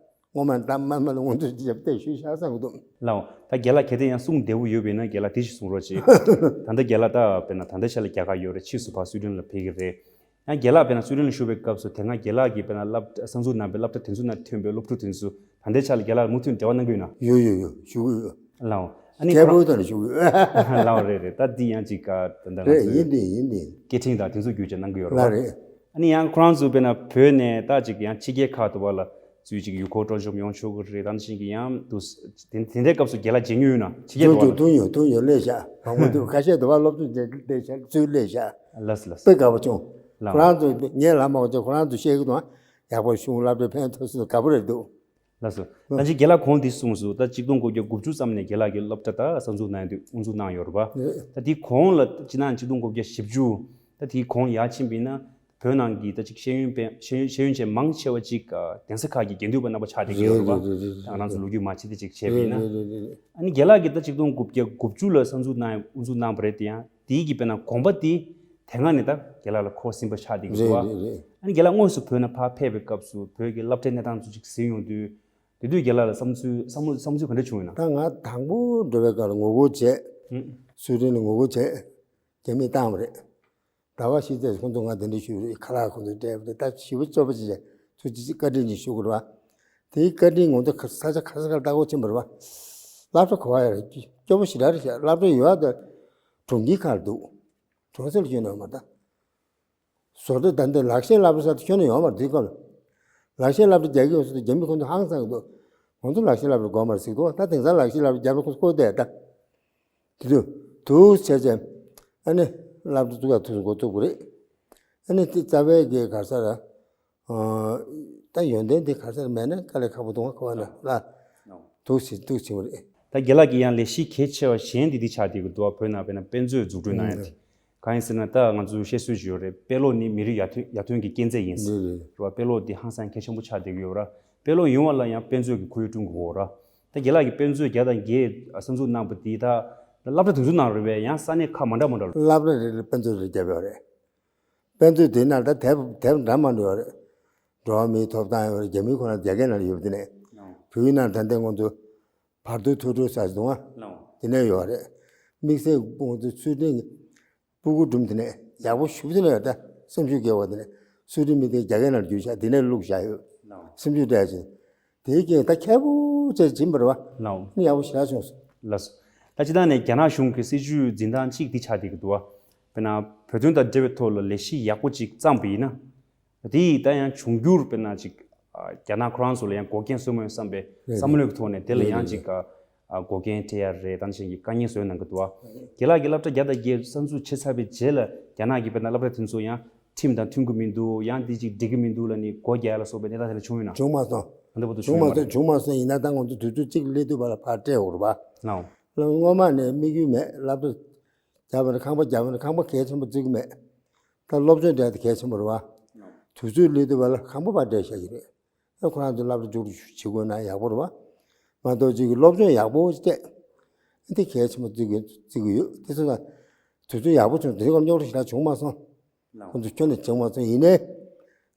སྔོན་མ་ད་མ་མ་ལ་སྔོན་དུ་ཞབས་ཕྱི་བལྟས་ཞུ་ཤག་བསམ་གྱི་འདུག་ལའོ། ད་རྒན་ལགས་གལ་ཏེ་ཡང་གསུང་བདེ་པོ་ཡོད་པ་ཡིན་ན་རྒན་ལགས་དེ་ཞིག་གསུང་རོགས་གྱིས། ད་ལྟ་རྒན་ལགས་ད་དཔེར་ན་ད་ལྟའི་ཆ་ལ་རྒྱ་གར་ཡོད་རེད། ཕྱིས་སུ་ཕར་སུའི་ཌེན་ལ་ཕེབས་ཀྱི་རེད། ཡང་རྒན་ལགས་དཔེར་ན་སུའི་ཌེན་ལ་བཞུགས་པའི་སྐབས་སུ་དེ་སྔ་རྒན་ལགས་ཀྱིས་དཔེར་ན་སློབ་གསར་འཛུགས་གནང་བའི་སློབ་གྲྭ་དེ་ཚོ་ནང་ཐོན་པའི་སློབ་ཕྲུག་དེ་ཚོ་ད་ལྟའི་ཆ་ལ་རྒན་ལགས་མུ་མཐུད་འབྲེལ་བ་གནང་གི་ཡོད་ན། ཡོད་ཡོད་ཡོད། ཞུ་གི་ཡོད། ལའོ། ཨ་ནི་ཁྱད་ཁོ་པར་དུ་ནས་ཞུ་གི་ཡོད། ལའོ་རེད་རེད། ད་འདི་ཡང་ཅིག་ག་ད་ལྟ་ང་རེད། ཚོའི་ཡིན་དེ་ཡིན་དེ། སྐད་འཕྲིན་དང་དེ་ཚོ་བརྒྱུད་བྱས་གནང་གི་ཡོད་རེད་ལ་བ། རེད། ཨ་ནི་ཡང་ཁོ་རང་ཚོ་དཔེར་ན་བོད་ནས་ད་ཅིག་ཡང་ཕྱི་རྒྱལ་ཁག་ཏུ་བ་ལ་ཚུལ་ཅིག་ཡུལ་སྐོར་སྤྲོ་འཆམ་ཡོང་ཆོག་གི་རེད། ད་ནི་ཤིང་གི་ཡང་དུ་དེ་དེ་འདྲའི་སྐབས་སུ་རྒན་ལགས་མཇལ་མྱོང་ཡོད་ན། ཕྱི་རྒྱལ་དུ་བ་ལ། ཐུང་ཐུང་ཡོད་ཐུང་ཡོད་ལས་བཞག་མང་པོ་འདུག་ཁ་ཤས་དུ་བ་སློབ་སྦྱོང་བྱས་ལས་བཞག་ཚུལ་ལས་བཞག་ལགས་སོ་ལགས་སོ། དཔེ་དགའ་པོ་བྱུང་། ལའོ། ཁོ་རང་ཚོ་ངས་ལབ་མ་དགོས་ཚེ་ཁོ་རང་ཚོ་བཤད་གི་འདུག་ཡག་པོ་བྱུང་། སློབ་གྲྭ་ཕན་ཐོགས་སུ་དགའ་པོ་རེད་འདུག་ལགས་སོ། ད་ཅི་རྒན་ལགས་གོང་འདི་གསུངས་སོང་། ད་ཆིག་སྟོང་དགུ་བརྒྱ་དགུ་བཅུ་ཙམ་ནས་རྒན་ལགས་ཀྱིས་སློབ་གྲྭ་ད་གསར་འཛུགས་གནང་ཡོང་དུས་དབུ་འཛུགས་གནང་ཡོད་རེད་པ། རེད། ད་དེའི་གོང་ལ་སྤྱིར་ན་ཆིག་སྟོང་དགུ་བརྒྱ་བཞི་བཅུ། ད་དེའི་གོང་ཡར་ཕྱིན་པ་ཡིན་ན་བོད་ནང་གི་ད་ཅིག་ཤེས་ཡོན་པའི་ཤེས་ཡོན་ཤེས་ཡོན་ཅན་མང་ཆེ་བ་ཅིག་གདན་ས་ཁག་གི་དགེ་འདུན་པ་རྣམ་པ་ཆགས་བསྡད་ཀྱི་ཡོད་རེད་པ། རེད་རེད་རེད། ད་ང་རང་ཚོ་ལོ་རྒྱུས་མ་བྱས་དེ་ཅིག་བྱས་པ་ཡིན་ན། རེད་རེད་རེད། ཨ་ནི་རྒན་ལགས་ཀྱིས་ད་ཆིག་སྟོང་དགུ་བརྒྱ་དགུ་བཅུ་ལ་གསར་འཛུགས་གནང་དབུ་འཛུགས་གནང་བ་རེད་དེ། ཡང་དེའི་གི་དཔེར་ན་དགོངས་པ་དེ་དེ་སྔ་ནས་ད་རྒན་ལགས་ལ་འཁོར་ཟིན་པ་ཆགས་བསྡད་ཀྱི་འདུག་བ། རེད་རེད་རེད། ཨ་ནི་རྒན་ལགས་དངོས་སུ་བོད་ནང་ཕར་ཕེབས་པའི་སྐབས་སུ་བོད་ཀྱི་སློབ་གྲྭའི་གནས་སྟངས་ཚོ་ཅིག་གཟིགས་ཡོང་དུས། དེ་དུས་རྒན་ལགས་ལ་བསམ་ཚུལ་བསམ་བློ་བསམ་ཚུལ་ག་འདྲ་བྱུང་ཡོད་ན། ད་ང་དང་པོ་འགྲོ་བའི་སྐབས་ལ་ངོ་རྒོལ་བྱས། ཧུམ། སུའི་ཌེན་ལ་ངོ་རྒོལ་བྱས། རྒྱ་མིས་བཏང་བ་རེད། ཟླ་བ་བཞི་ཙམ་ཁོང་ཚོ་ང་དེ་འདྲ་ཞུས་རེད། ཁ་ལག་ཁོང་ཚོས་སྤྲད་པ་རེད། ད་ཞི་བ་སྤྱོད་པ་ཅིག་བྱས་ཚུར་ཅིག་བཀའ་དྲིན་ཅིག་ཞུ་དགོས་རེད་བ། དེའི་བཀའ་དྲིན་ང་ཚོ་ས་ཆ་ག་ས་གར་ལྟ་སྐོར་ཕྱིན་པ་རེད་བ། སློབ་གྲྭ་ག་བ་ཡོད་རེད། སྐྱོ་པོ་ཞེ་དྲག་རེད་ཤག་སློབ་གྲྭ་ཡོད་ཨ། ད་གྲོང་ཁྱེར་ཁག་ལ་འདུག་གྲོང་གསེབ་ལ་ཁྱོན་ནས་ཡོད་མ་རེད་ད། བཟོ་གྲྭ་ད་འདི་ལག་ཤེས་བསླབ་གྲྭ་ཟེར་ཁྱོན་ནས་ཡོད་མ་རེད་དེའི་སྐབས་ལ། ལག་ཤེས་བསླབ་གྲྭ་རྒྱག་གི་ཡོད་ཟེར་དུས་རྒྱ་མི་ཁོང་ཚོ་ཧང་སང་གི་འདུག་ང་ཚོ་ལག་ཤེས་བསླབ་གྲྭ་དགོས་མ་རེད་ཟེར་གི་འདུག་ད་དེང་སང་ལག་ཤེས་བསླབ་གྲྭ་རྒྱབ་ལ་ཁོ་བསྐོར་བསྡད་ད། དེ་དུས་དུས་བྱས་བྱས། ཨ་ནི་སློབ་གྲྭ་བཙུགས་ཡག་ཐུགས་འགོ་བཙུགས་པ་རེད། ཨ་ནི་དེ་རྩ་བའི་གི་ག་ས་ར། ཨ། ད་ཡོན་ཏན་དེ་ག་ས་ར་མེད་ན་དཀའ་ལས་ཁག་པོ་འདུག་ང་ཁ་བ་ན་ལ། འདུག་སེ་འདུག་སེ་བ་རེད། ད་རྒན་ལགས་ཀྱི་ཡང་ལས་གཞི་གལ་ཆེ་བ་གཞན་དེ་འདི་ཆགས་བསྡད་ཀྱི་འདུག་བ། བོད་ནང་དཔེར་ན་དཔེ་མཛོད་འཛུགས་སྐྲུན་གནང་ཡ་དེ། གང་ཡིན་ཟེར་ན་ད་ང་ཚོས་བཤད་སྲོལ་ཞིག་ཡོད་རེད། དཔེ་ཀློག་ནི་མི་རིགས་ཡར་ཐོན་ཡར་ཐོན་གྱི་རྐྱེན་རྩ་ཡིན་ཟེར། རེད་རེད། རེད་བ། དཔེ་ཀློག་འདི་ཧང་སང་གལ་ཆེན་པོ་ཆགས་བསྡད་ཀྱི་ཡོད་ར། དཔེ་ཀློག་ཡོང་བ་ལ་ཡང་དཔེ་མཛོད་ཀྱི་ཁོར་ཡུག་བསྐྲུན་དགོས་ར། ད་རྒན་ལགས་ཀྱིས་དཔེ་མཛོད་བརྒྱ་དང་བརྒྱད་གསར་འཛུགས་གནང་པ་འདི་ད་སློབ་གྲྭ་དེ་ཚོ་ནང་རེད་པས། ཡང་ས་གནས་ཁག་མ་འདྲ་མ་འདྲ་ལ། སློབ་གྲྭ་རེ་རེ་དཔེ་མཛོད་རེ་བརྒྱབ་ཡོད་རེད། དཔེ་མཛོད་དེ་ནང་ད་དེབ་དེབ་འདྲ་མི་འདྲ་ཡོད་རེད། འགྲོ་བ་མིའི་ཐོབ་ཐང་ཡོད་རེད། རྒྱ་མིའི་ཁོ་ན་རྒྱ་སྐད་ནང་ཡོད་པ་དེ་ནས། ལའོ། བོད་ཡིག་ནང་ད་ལྟའི་ང་ཚོ་བར་དོའི་ཐོས་གྲོལ་ཟེར་འདུག་ཨ། ལའོ། དེ་ནས་ཡོད་རེད། དམིགས་བསལ་ང་ཚོ་ཚུལ་ཁྲིམས་ཀྱི་སྤུ་གུ་སྒྲུང་དེ་ནས་ཡག་པོ་ཞེ་པོ་དེ་ནས་ཡོད་ད། སེམས་ཤུགས་སྐྱེ་བ་དེ་ནས་ཚུལ་ཁྲིམས་མི་དེ་རྒྱ་སྐད་ནང་བསྒྱུར་བཞག་དེ་ནས་བླུགས་བཞག་ཡོད། ལའོ། སེམས་ཤུགས་སྤྲད་ཅིང་། དེའི་རྐྱེན་ད་ཁྱད་པོ་ཆེ་ཕྱིན་པ་རེད་བ། ལའོ། ནི་ཡག་པོ་ཞེ་དྲག་བྱུང་སོང་། ལགས་སོ། ད་སྤྱིར་བཏང་ནས་རྒྱ་ནག་གཞུང་གི་སྲིད་བྱུས་འཛིན་སྟངས་གཅིག་འདི་ཆགས་བསྡད་ཀྱི་འདུག་བ། དཔེར་ན་བོད་དོན་དང་འབྲེལ་བའི་ཐོག་ལ་ལས་གཞི་ཡག་པོ་ཅིག་བརྩམས་པ་ཡིན་ན། དེ་ཡིས་ད་ཡང་འབྱུང་འགྱུར་དཔེར་ན་ཅིག་ཨ། རྒྱ་ནག་ཁོ་རང་ཚོ་ལ་ཡང་འགོག་རྐྱེན་བཟོས་མ་ཡོང་བསམ་པའི་རེད་བསམ་བློའི་ཐོག་ནས་དེ་ལ་རེད་ཡང་རེད་ཅིག་ཨ། འགོག་རྐྱེན་སྤྲད་ཡ་རེད། ད་ནི་གཞན་གྱི་དཀའ་ངལ་བཟོས་གནང་གི་འདུག་བ། རྒན་ལགས་ཀྱིས་སློབ་གྲྭ་བརྒྱ་དང་བརྒྱད་གསར་འཛུགས་བྱས་ཚར་བའི་རྗེས་ལ་རྒྱ་ནག་གིས་དཔེར་ན་སློབ་གྲྭ་དེ་ཚོ་ཡང་ཁྲིམས་དང་མཐུན་གྱི་མི་འདུག་ཡང་འདི་ཅིག་འགྲིག་གི་མི་འདུག་ལབ་ནས་སྒོ་རྒྱག་ཡ་ལ་སོགས་པའི་གནས་སྟངས་དེ་འདྲ་བྱུང་ཡོད་ན། བྱུང་མ་སོང་། ད་ལྟ་བར་དུ་བྱུང་མ་སོང་། བྱུང་མ་སོང་། ཡིན་ན་ད་ང་ཚོ་དུས་ཚོད་གཅིག་སླེབས་དུས་བར་ལ་ཕར་སྤྲད་དགོས་རེད་བ། ལའོ། སྔོན་མ་ནས་དམིགས་ཡུལ་མེད། སློབ་གྲྭ་བརྒྱབ་པ་ནས་ཁང་པ་བརྒྱབ་པ་ནས་ཁང་པ་གལ་ཆེན་པོ་བརྩི་གི་མེད། ད་སློབ་སྦྱོང་འདྲ་དེ་གལ་ཆེན་པོ་རེད་བ། དུས་ཚོད་སླེབས་དུས་བར་ལ་ཁང་པ་ཕར་སྤྲད་བཞག་གི་རེད། ཨ། ཁོ་རང་ཚོ་སློབ་གྲྭ་མཇུག་སྒྲིལ་བྱེད་དགོས་ན་ཡག་པོ་རེད་བ། མ་གཏོགས་ཅིག་གི་སློབ་སྦྱོང་ཡག་པོ་སྤྲད། འདི་གལ་ཆེན་པོ་བརྩི་དགོས་བརྩི་གི་ཡོད། དེ་ཚོ་ལ་དུས་ཚོད་ཡག་པོ་བྱུང་། དེ་སྐབས་རྙོག་དྲ་ཞེ་དྲག་བྱུང་མ་སོང་། ལའོ། ཁོ་ཚོ་ཁྱོན་ནས་བྱུང་མ་སོང་། ཡིན་ནའི་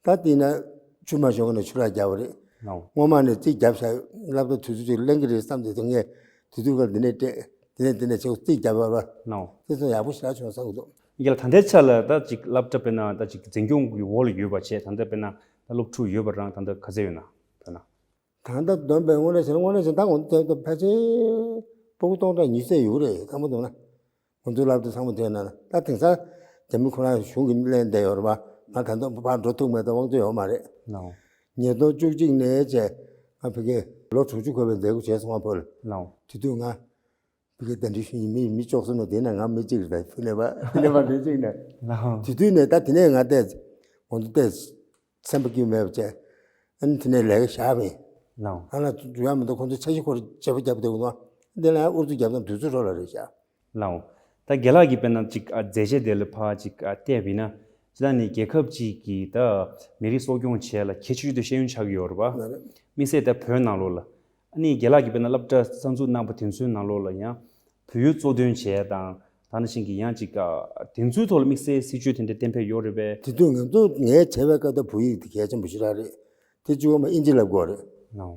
ད་དེ་ན་ཆུ་མ་ཤོར་གོང་ནས་ཆུ་རགས་བརྒྱབ་པ་རེད། ལའོ། སྔོན་མ་ནས་རྩིས་བརྒྱབ་བཞག་སློབ་གྲྭ་དུས་ཚོད་ཅིག་ལེན་གི་རེད་བསམ་དེ་ཚོ་ངས་དུས་ཚོད་ཁར་འདི་ནས་སྤྲད། དེ་ནས་དེ་ནས་བྱེད་རྩིས་བརྒྱབ་པ་རེད། ལའོ། དེ་ཚོ་ཡག་པོ་ཞེ་དྲག་བྱུང་བསམ་གི་འདུག་རྒན་ལགས་ད་ལྟའི་ཆ་ལ་ད་ཅིག་སློབ་གྲྭ་དཔེར་ན་ད་ཅིག་འཛིན་སྐྱོང་གི་འོག་ལ་ཡོད་པ་བྱས། ད་ལྟ་དཔེར་ན་ད་སློབ་ཕྲུག་ཡོད་པ་རང་ད་ལྟ་ག་ཚད་ཡོད་ན་དཔེར་ན། ད་ལྟ་བསྡོམས་པས་དངོས་གནས་བྱས་ན་དངོས་གནས་བྱས་ན་ད་ང་ཚོ་དེ་ཕལ་ཆེར་སྤུ་གུ་སྟོང་ཕྲག་ཉི་ཤུ་ཡོད་རེད། ཁ་མ་འདུག་ན་ང་ཚོའི་སློབ་གྲྭ་ཚང་མ་དེ་ན་ད་དེང་སང་རྒྱ་མི་ཁོ་རང་གཞུང་གིས་གླས་བསྡད་ཡོད་རེད་པ། ང་ད་ལྟ་ཕར་འགྲོ་ཐུབ་མེད་དང་དབང་ཚད་ཡོད་མ་རེད། ལའོ། ཉིས་སྟོང་བཅུ་གཅིག་ནས་བྱས་ང་ཕ་གི་ལོ་དྲུག་ཅུ་འཁོར་བའི་མཛད་སྒོ་བྱས་སོང་བ་བོད་ལ། ལའོ། དེ་དུས་ང་བི་གའི་གདན་འདྲེན་ཞུ་མཁན་མི་མི་བཅུ་གསུམ་ནས་དེ་ནས་ང་མི་གཅིག་རེད། ཕི་ནེ་པ་ཕི་ནེ་པ་འདྲེན་གཅིག་ནས། ལའོ། དེ་དུས་ནས་ད་དེ་ནས་ང་བལྟས། ང་ཚོ་བལྟས་སེམས་པ་སྐྱིད་མེད་པ་བྱས། ཨ་ནི་དེ་ནས་ལས་ཀ་བཞག་པ་ཡིན། ལའོ། ཨ་ལ་འགྲོ་ཡ་མི་འདུག་ཁོང་ཚོ་འཆར་གཞི་སྐོར་བྱེད་པ་རྒྱབ་བསྡད་འདུག་དེ་ལ་ཨུ་ཚུགས་རྒྱབ་དང་དུས་ཚོད་འཕྲོ་བརླག་རེད་བཞག་ལའོ། ད་རྒན་ལགས་ཀྱིས་དཔེར་ན་ཅིག་ཨ་མཛད་རྗེས་དེ་ལ་ཕར་ཅིག་ཨ་བལྟས་པ་ཡིན་ན། སྤྱིར་བཏང་ནས་རྒྱལ་ཁབ་ཅིག་གི་ད་མི་རིགས་གསོ་སྐྱོང་བྱེད་ཡ་ལ་གལ་ཆེ་ཤོས་དེ་ཤེས་ཡོན་ཆགས་ཀྱི་ཡོད་རེད་པ། ལགས་རེད། དམིགས་བསལ་ད་བོད་ནང་ལོགས་ལ། ཨ་ནི་རྒན་ལགས་ཀྱིས་དཔེར་ན་སློབ་གྲྭ་གསར་འཛུགས་གནང་པ་དེ་ཚོའི་ནང་ལོགས་ལ་ཡང་བོད་ཡིག་གཙོ་འདོན་བྱས་དང་ ད་ནང་བཞིན་གྱི་ཡང་ཅིག་ཨ་དེ་ཚོའི་ཐོག་ལ་དམིགས་བསལ་སྲིད་ཇུས་དེ་འདྲ་གཏན་འབེབས་ཡོད་རེད་པས། དེ་དུས་ང་ཚོ་ངས་བྱས་པའི་སྐབས་དུ་བོད་ཡིག་དེ་གལ་ཆེན་པོ་ཞེ་དྲག་རེད། དེ་གཅིག་པོ་མ་ཨིན་ཇི་ལབ་དགོས་རེད། ནའོ།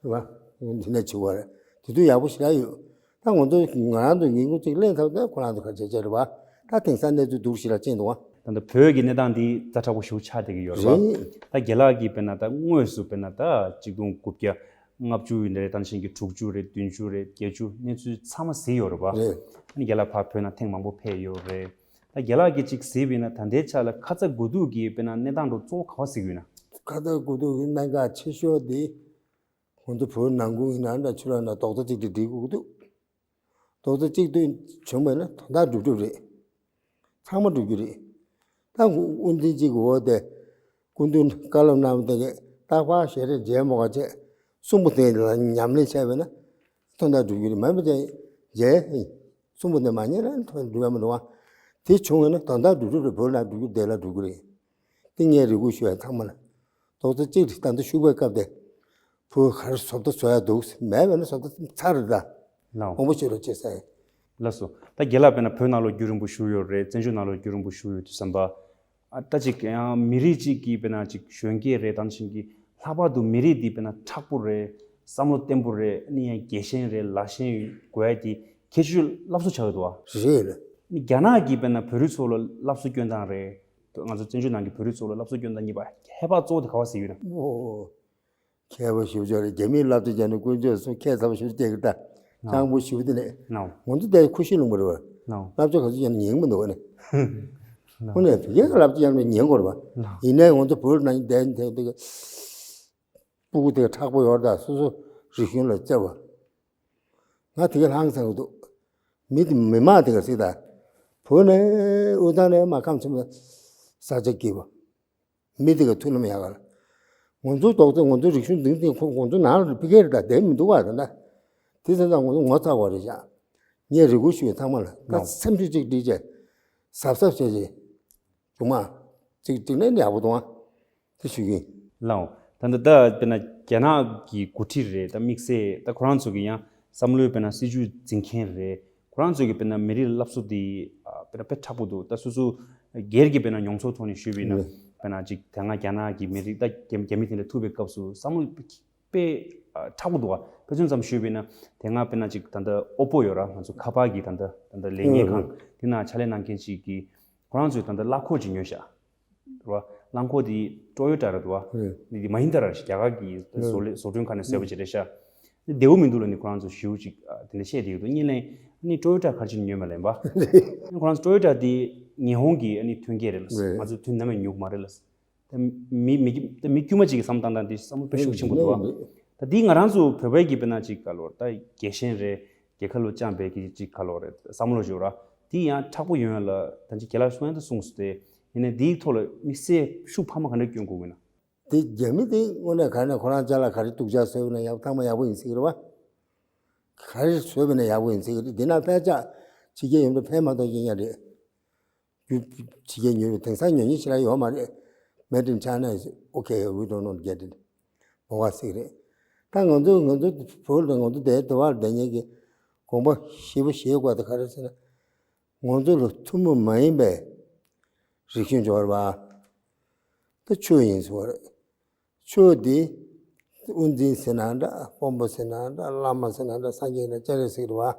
རེད་བ། དེ་ནས་བྱེད་དགོས་རེད། དེ་དུས་ཡག་པོ་ཞེ་དྲག་ཡོད། ད་ང་ཚོ་ང་རང་ཚོ་ངན་སྐུལ་ཅིག་གླེང་ཐུབ་ན་ཁོ་རང་ཚོ་ག་བྱེད་བྱེད་རེད་བ། ད་དེང་སང་གནས་ཚུལ་སྡུག་ཞེ་དྲག་ཕྱིན་འདུག་བ། ད་ལྟ་བོད་ཀྱི་གནས་སྟངས་འདི་ཛ་དྲག་པོ་ཞེ་པོ་ཆགས་བསྡད་ཀྱི་ཡོད་རེད་བ། རེད། ད་རྒན་ལགས་ཀྱིས་དཔེར་ན་ད་དངོས་སུ་དཔེར་ན་ད་ཆིག་སྟོང་དགུ་བརྒྱ་ལྔ་བཅུ་ཡིན་ནའི་རེད། ད་ནང་བཞིན་གྱི་དྲུག་ཅུ་རེད། བདུན་ཅུ་རེད། བརྒྱད་ཅུ་གནས་ཚུལ་ཚང་མ་གཟིགས་ཡོད་རེད་བ། རེད། ཨ་ནི་རྒན་ལགས་ཕར་བོད་ནང་ཐེངས་མང་པོ་ཕེབས་ཡོད་རེད། ད་རྒན་ལགས་ཀྱིས་ཅིག་གཟིགས་པ་ཡིན་ན་ད་ལྟའི་ཆ་ལ་ཁ་ཚ་དགོས་གཏུགས་ཀྱི་དཔེར་ན་གནས་སྟངས་འདྲ་གཙོ་བོ་ག་པར་གཟིགས་ཡོད་ན། ཁ་ཚ་དགོས་གཏུགས་ཀྱི་གནད་འགག་ཆེ་ཤོས་དེ་ང་ཚོ་བོད་ནང་ཁུལ་ཡིན་ན་འདྲ་ཕྱི་ལོགས་ན་རྡོག་རྩ་གཅིག་སྒྲིལ་སྒྲིལ་དགོས་ཀྱི་འདུག་རྡོག་རྩ་གཅིག་སྒྲིལ་བྱུང་བ་ན་དོན་དག་འགྲུབ་གྲབས་རེད། ཚང་མ་འགྲུབ་རྒྱུ་རེད། ད་དབུ་འཛིན་གཅིག་གི་འོག་དེ་སྐུ་མདུན་བཀའ་སློབ་གནང་བ་དེ་གས་རྟག་པར་ཞལ་རས་མཇལ་མོ་ག་བྱས་གསུང་པོ་དེ་ལ་ཉམས་ལེན་བྱས་པས་ན་དོན་དག་འགྲུབ་རྒྱུ་རེད། མ་མི་དེ་མཇལ་གསུང་པོ་དེ་མ་ཉན་ན་དོན་འགྲུབ་ཡ་མི་འདུག་བ། དེ་བྱུང་བས་ན་དོན་དག་འགྲུབ་རྒྱུ་རེད། བོད་ལ་འགྲུབ་རྒྱུ་བདེ་ལ་འགྲུབ་རྒྱུ་རེད། དེ་ངས་རེ་སྐུལ་ཞུ་ཡ་ཚང་མ་ལ། རྡོག་རྩ་གཅིག་རེད། ད་ལྟ་ཤུག་པའི་སྐབས་དེ་བོད་ག་རེ་བཟོ་ལྟ་བཟོ་ཡ་འདུག་མེད་པས་ན་བཟོ་ལྟ་ཚར་རེད་ད། ལའོ། མང་པོ་ཞིག་རོགས་བྱེད་ས་ཡིན། ལགས་སོ། ད་རྒན་ལགས་དཔེར་ན་བོད་ནང་ལོགས་རྒྱུན་རིང་པོ་བཞུགས་ཡོད་རེད། བཙན་བྱོལ་ནང་ལོགས་རྒྱུན་རིང་པོ་བཞུགས་ཡོད་དུས་ཙམ་པ། ཨ་ད་ཅིག་ཡང་མི་རིགས་གཅིག་གིས་དཔེར་ན་ཅིག་གཞོན་སྐྱེས་རེད། ད་ནང་བཞིན་གྱི་ལྷག་པར་དུ་མི་རིགས་འདི་དཔེར་ན་མཁྲེགས་པོ་རེད། བསམ་བློ་བརྟན་པོ་རེད། ཨ་ནི་ཡང་རྒྱལ་ཞེན་རེད། ལ་ཞེན་དགོས་ཡ་དེ་གལ་ཆེ་ཤོས་སློབ་གསོ་ཆགས་ཡོད་དོ། རེད། ཨ་ནི་རྒྱ་ནག་གིས་དཔེར་ན་བོད་རིགས་ཚོ་ལ་སློབ་གསོ་སྐྱོན་སྟངས་རེད། ང་ཚོ་བཙན་བྱོལ་ནང་གི་བོད་རིགས་ཚོ་ལ་སློབ་གསོ་སྐྱོན་སྟངས་གཉིས་པ་ཁྱད་པར་གཙོ་བོ་དེ་ག་པར་གཟིགས་ཡོད་ན། ཨོ། མཁས་པ་ཞེ་པོ་ཅིག་རེད། རྒྱ་མིས་བསླབ་བྱ་སྦྱངས་ནས་དཀོན་མཆོག་གསུམ་མཁས་ཚ་པོ་ཞེ་པོ་སྐྱེ་གི་ད། ལའོ། སྤྱང་པོ་ཞེ་པོ་དེ་ནས། ལའོ། ང་ཚོ་དེ་ཁུ་ཤི་ལུང་པ་རེད་བ། ལའོ། བསླབ་བྱ་ག་ཚོད་ཀྱང་ཉན་གི་མི་འདུག་བ་ནི། ལའོ། ཁོ་ནས་བོད་སྐད་ཀྱི་བསླབ་བྱ་ཀྱང་ཉན་དགོས་རེད་བ། ལའོ། ཡིན་ནའི་ང་ཚོ་བོད་ནང་བསྡད་དེ་དེ་གི་སྤུ་གུ་དེ་གི་མཁྲེགས་པོ་ཡོད་ད། སོ་སོ་རིག་གཞུང་ལ་བརྩེ་བ། ང་དེ་ག་ལྷང་ཚང་གི་འདུག་མི་དེ་མི་མང་དེ་ག་སྲིད་ད། བོད་ནས་དབུས་གཙང་ནས་མར་ཁམས་ཆེན་པོ་ས་ཆ་སྐྱིད་པ། མི་དེ་ག་མཐུན་ལམ་ཡག་ག་ལ། ང་ཚོ་རྡོག་རྩ་ང་ཚོ་རིག་གཞུང་འཛིན་སྟེ་ཁོ་ང་ཚོ་ནང་ལ་ཕི་ཀེར་ད་བསྡད་མི་འདུག་བ་ད་ད། དེ་ཚོ་ད་ང་ཚོ་ངོ་ཚ་བ་རེད་ཤག་ངས་རེ་སྐུལ་ཞུ་བའི་ཚང་མ་ལ་ད་ལའོ། སེམས་ཤུགས་གཅིག་སྒྲིལ་བྱས། གཟབ་གཟབ་བྱས་བྱས། ཆུང་མ། གཅིག་གཅིག་ནས་ནས་ཡག་པོ་འདུག་ཨ། དེ་ཞུ་གི་ཡིན། ལའོ། ད་ལྟ་ད་དཔེར་ན་རྒྱ་ནག་གི་འགོ་ཁྲིད་རེད། ད་དམིགས་བསལ་ད་ཁོ་རང་ཚོ་གི་ཡང་བསམ་བློའི་དཔེར་ན་སྲིད་ཇུས་འཛིན་མཁན་རེད། ཁོ་རང་ཚོ་གི་དཔེར་ན་མི་རིགས་ལ་སློབ་གསོ་དེ་ཨ་དཔེར་ན་དཔེ་མཁྲེགས་པོ་འདུག་ད་སོ་སོ་སྒེར་གྱི་དཔེར་ན་མྱོང་ཚོར་ཐོག་ནས་ཞུས་པ་ཡིན་ན། ཨ། དཔེར་ན་ཅིག་དེ་སྔ་རྒྱ་ནག་གི་མི་རིགས་ད་རྒྱ་རྒྱ་མི་དེ་འདྲ་ཐུག་པའི་སྐབས་སུ་བསམ་བློ་དཔེ་ཨ་མཁྲེགས་པོ་འདུག་བ། དཔེ་མཚོན་ཙམ་ཞུས་པ་ཡིན་ན། དེ་སྔ་དཔེར་ན་ཅིག་ད་ལྟ་ཨོ་པོ་ཡོད་ར། ང་ཚོ་ཁ་པར་གྱི་ད་ལྟ་ད་ལྟ་ལས་གཉེར་ཁང་དེ་ནང་ཕྱག་ལས་གནང་མཁན་ཅིག་གིས་ཁོ་རང་ཚོས་ད་ལྟ་གླ་འཁོར་ཅིག་ཉོས་ཤག་རེད་བ། གླ་འཁོར་དེ་ཊོ་ཡོ་ཊ་རེད་བ། རེད། འདི་མ་ཧིན་དྲ་ར་ཞིག་རྒྱ་གར་གྱི་ཨ་བཟོ་ལས་བཟོ་སྐྲུན་ཁང་ནས་བཟོས་པ་ཅིག་རེད་ཤག་འདི་བདེ་བོ་མི་འདུག་ལབ་ནས་ཁོ་རང་ཚོ་ཞེ་པོ་ཅིག་ཨ་དེ་འདྲ་བཤད་བསྡད་ཀྱི་འདུག་གཉིས་ལན། ཨ་ནི་ཊོ་ཡོ་ཊ་ག་རེ་བྱས་ནས་ཉོས་མ་ལབ་པ། ཨ་ནི་ཁོ་རང་ཚོ་ཊོ་ཡོ་ཊ་དེ་ཉི་ཧོང་གི་ཨ་ནི་ཐོན་སྐྱེད་རེད་ལབ། རེད། ང་ཚོ་ཐོན་ནམ་ཡང་ཉོ་གི་མ་རེད་ལབ། ད་མི་མི་ད་མི་དཀྱུས་མ་ཅིག་གི་བསམ་བློ་བཏང་སྟངས་དེ་བསམ་བློ་དཔེ་ཤུགས་ཆེན་པོ་འདུག་ཨ། ད་འདི་ང་རང་ཚོ་བོད་པའི་གི་དཔེར་ན་ཅིག་ག་ལོར་ད་རྒྱལ་ཞེན་རེད། རྒྱལ་ཁ་ལོ་བཅངས་པའི་གི་ཅིག་ག་ལོ་རེད། བསམ་བློ་ཞིག་ར། དེ་ཡང་མཁྲེགས་པོ་ཡོང་ཡ་ལ་ད་ཅིག་རྒན་ལགས་གསུང་ཡ་ད་གསུངས་སོང་སྟེ། ཡིན་ནའི་འདིའི་ཐོག་ལ་དམིགས་བསལ་ཤུགས་འཕར་མ་ག་འདྲ་སྐྱོན་དགོས་ཀྱི་ན། དེ་རྒྱ་མི་དེ་དངོས་གནས་ག་རེ་ན་ཁོ་རང་ཅག་ལ་ག་རེ་སྡུག་ཅག་བཟོས་པ་ན་ཡག་ཐང་མ་ཡག་པོ་ཡིན་ཟེར་གི་རེད་བ། ག་རེ་བཟོས་པ་ན་ཡག་པོ་ཡིན་ཟེར་གི་རེད། འདི་ན་ཕལ་ཆེར་ཕྱི་རྒྱལ་ཡོང་དུས་ཕན་མ་ཐོགས་ཀྱི་ཡ་རེད། རྒྱུ་ཕྱི་རྒྱལ་ཉོས་པའི་དེང་སང་ཉོ་མཁན་ཞེ་དྲག་ཡོད་མ་རེད། Made in China is okay, we don't want to get it. མོ་ག་ཟེར་གི་རེད། ད་ང་ཚོ་ང་ཚོ་བོད་ལ་ང་ཚོ་དེ་དེ་བར་བསྡད་མཁན་གྱི་དགོངས་པ་ཞེ་པོ་བཞེས་དགོས་དེ་ག་རེ་ཟེར་ན། ང་ཚོ་ལ་ཐུན་མོང་མ་ཡིན་པའི་རིག་གཞུང་འབྱོར་བ། ད་ཆོས་ཡིན་ཟེར་བ་རེད། ཆོས་འདི་དབུ་འཛིན་ཟེར་ན་འདྲ། དཔོན་པོ་ཟེར་ན་འདྲ། བླ་མ་ཟེར་ན་འདྲ། སངས་རྒྱས་ན་སྤྱན་རས་གཟིགས་རེད་བ།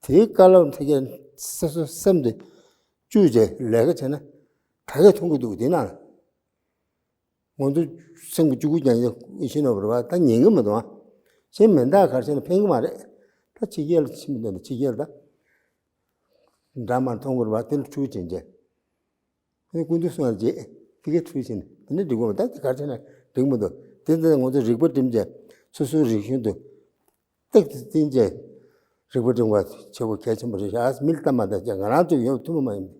དེའི་བཀའ་སློབ་ཐེག་ཆེན་སོ་སོ་སེམས་དུ་བཅུག་བྱས་ལས་ཀ་བྱས་ན་ག་གེ་མཐོང་གི་འདུག་དེ་ན་ང་ཚོ་སེམས་ཀྱི་བཅུ་དགུ་རྒྱ་མཚོ་ཤེས་ནོར་བ་རེད་བ། ད་ཉན་གི་མི་འདུག་ཨ། གཞན་མི་འདག་གར་བྱས་ན་ཕན་གི་མ་རེད། ད་ཕྱི་རྒྱལ་ལ་ཕྱིན་པ་འདྲ་ན་ཕྱི་རྒྱལ་ད་འདྲ་མ་མཐོང་གི་རེད་བ། དེ་ལ་ཁྲུས་བྱེད་བྱས། ཨེ་སྐུ་མདུན་གསུང་བ་རྗེས་དེ་གའི་ཁྲུས་བྱས་ནས་དེ་ནས་འགྲིག་གོ། ད་དེ་ག་ཚོད་ན་འགྲིག་མི་འདུག་དེ་ཚོ་ང་ཚོ་རིག་པ་བསྒྲིམས་བྱས་སོ་སོའི་རིག་གཞུང་དུ་ཏིག་ཏིག་བསྟན་བྱས་རིག་པ་བསྒྲིམ་པ་ཆེ་བོ་གལ་ཆེན་པོ་རེད་ཤག་མི་ལ་སྟབས་མ་བདེ་ཅག་ང་རང་ཚོ་ཡོད་ཐུན་མོང་མ་ཡིན།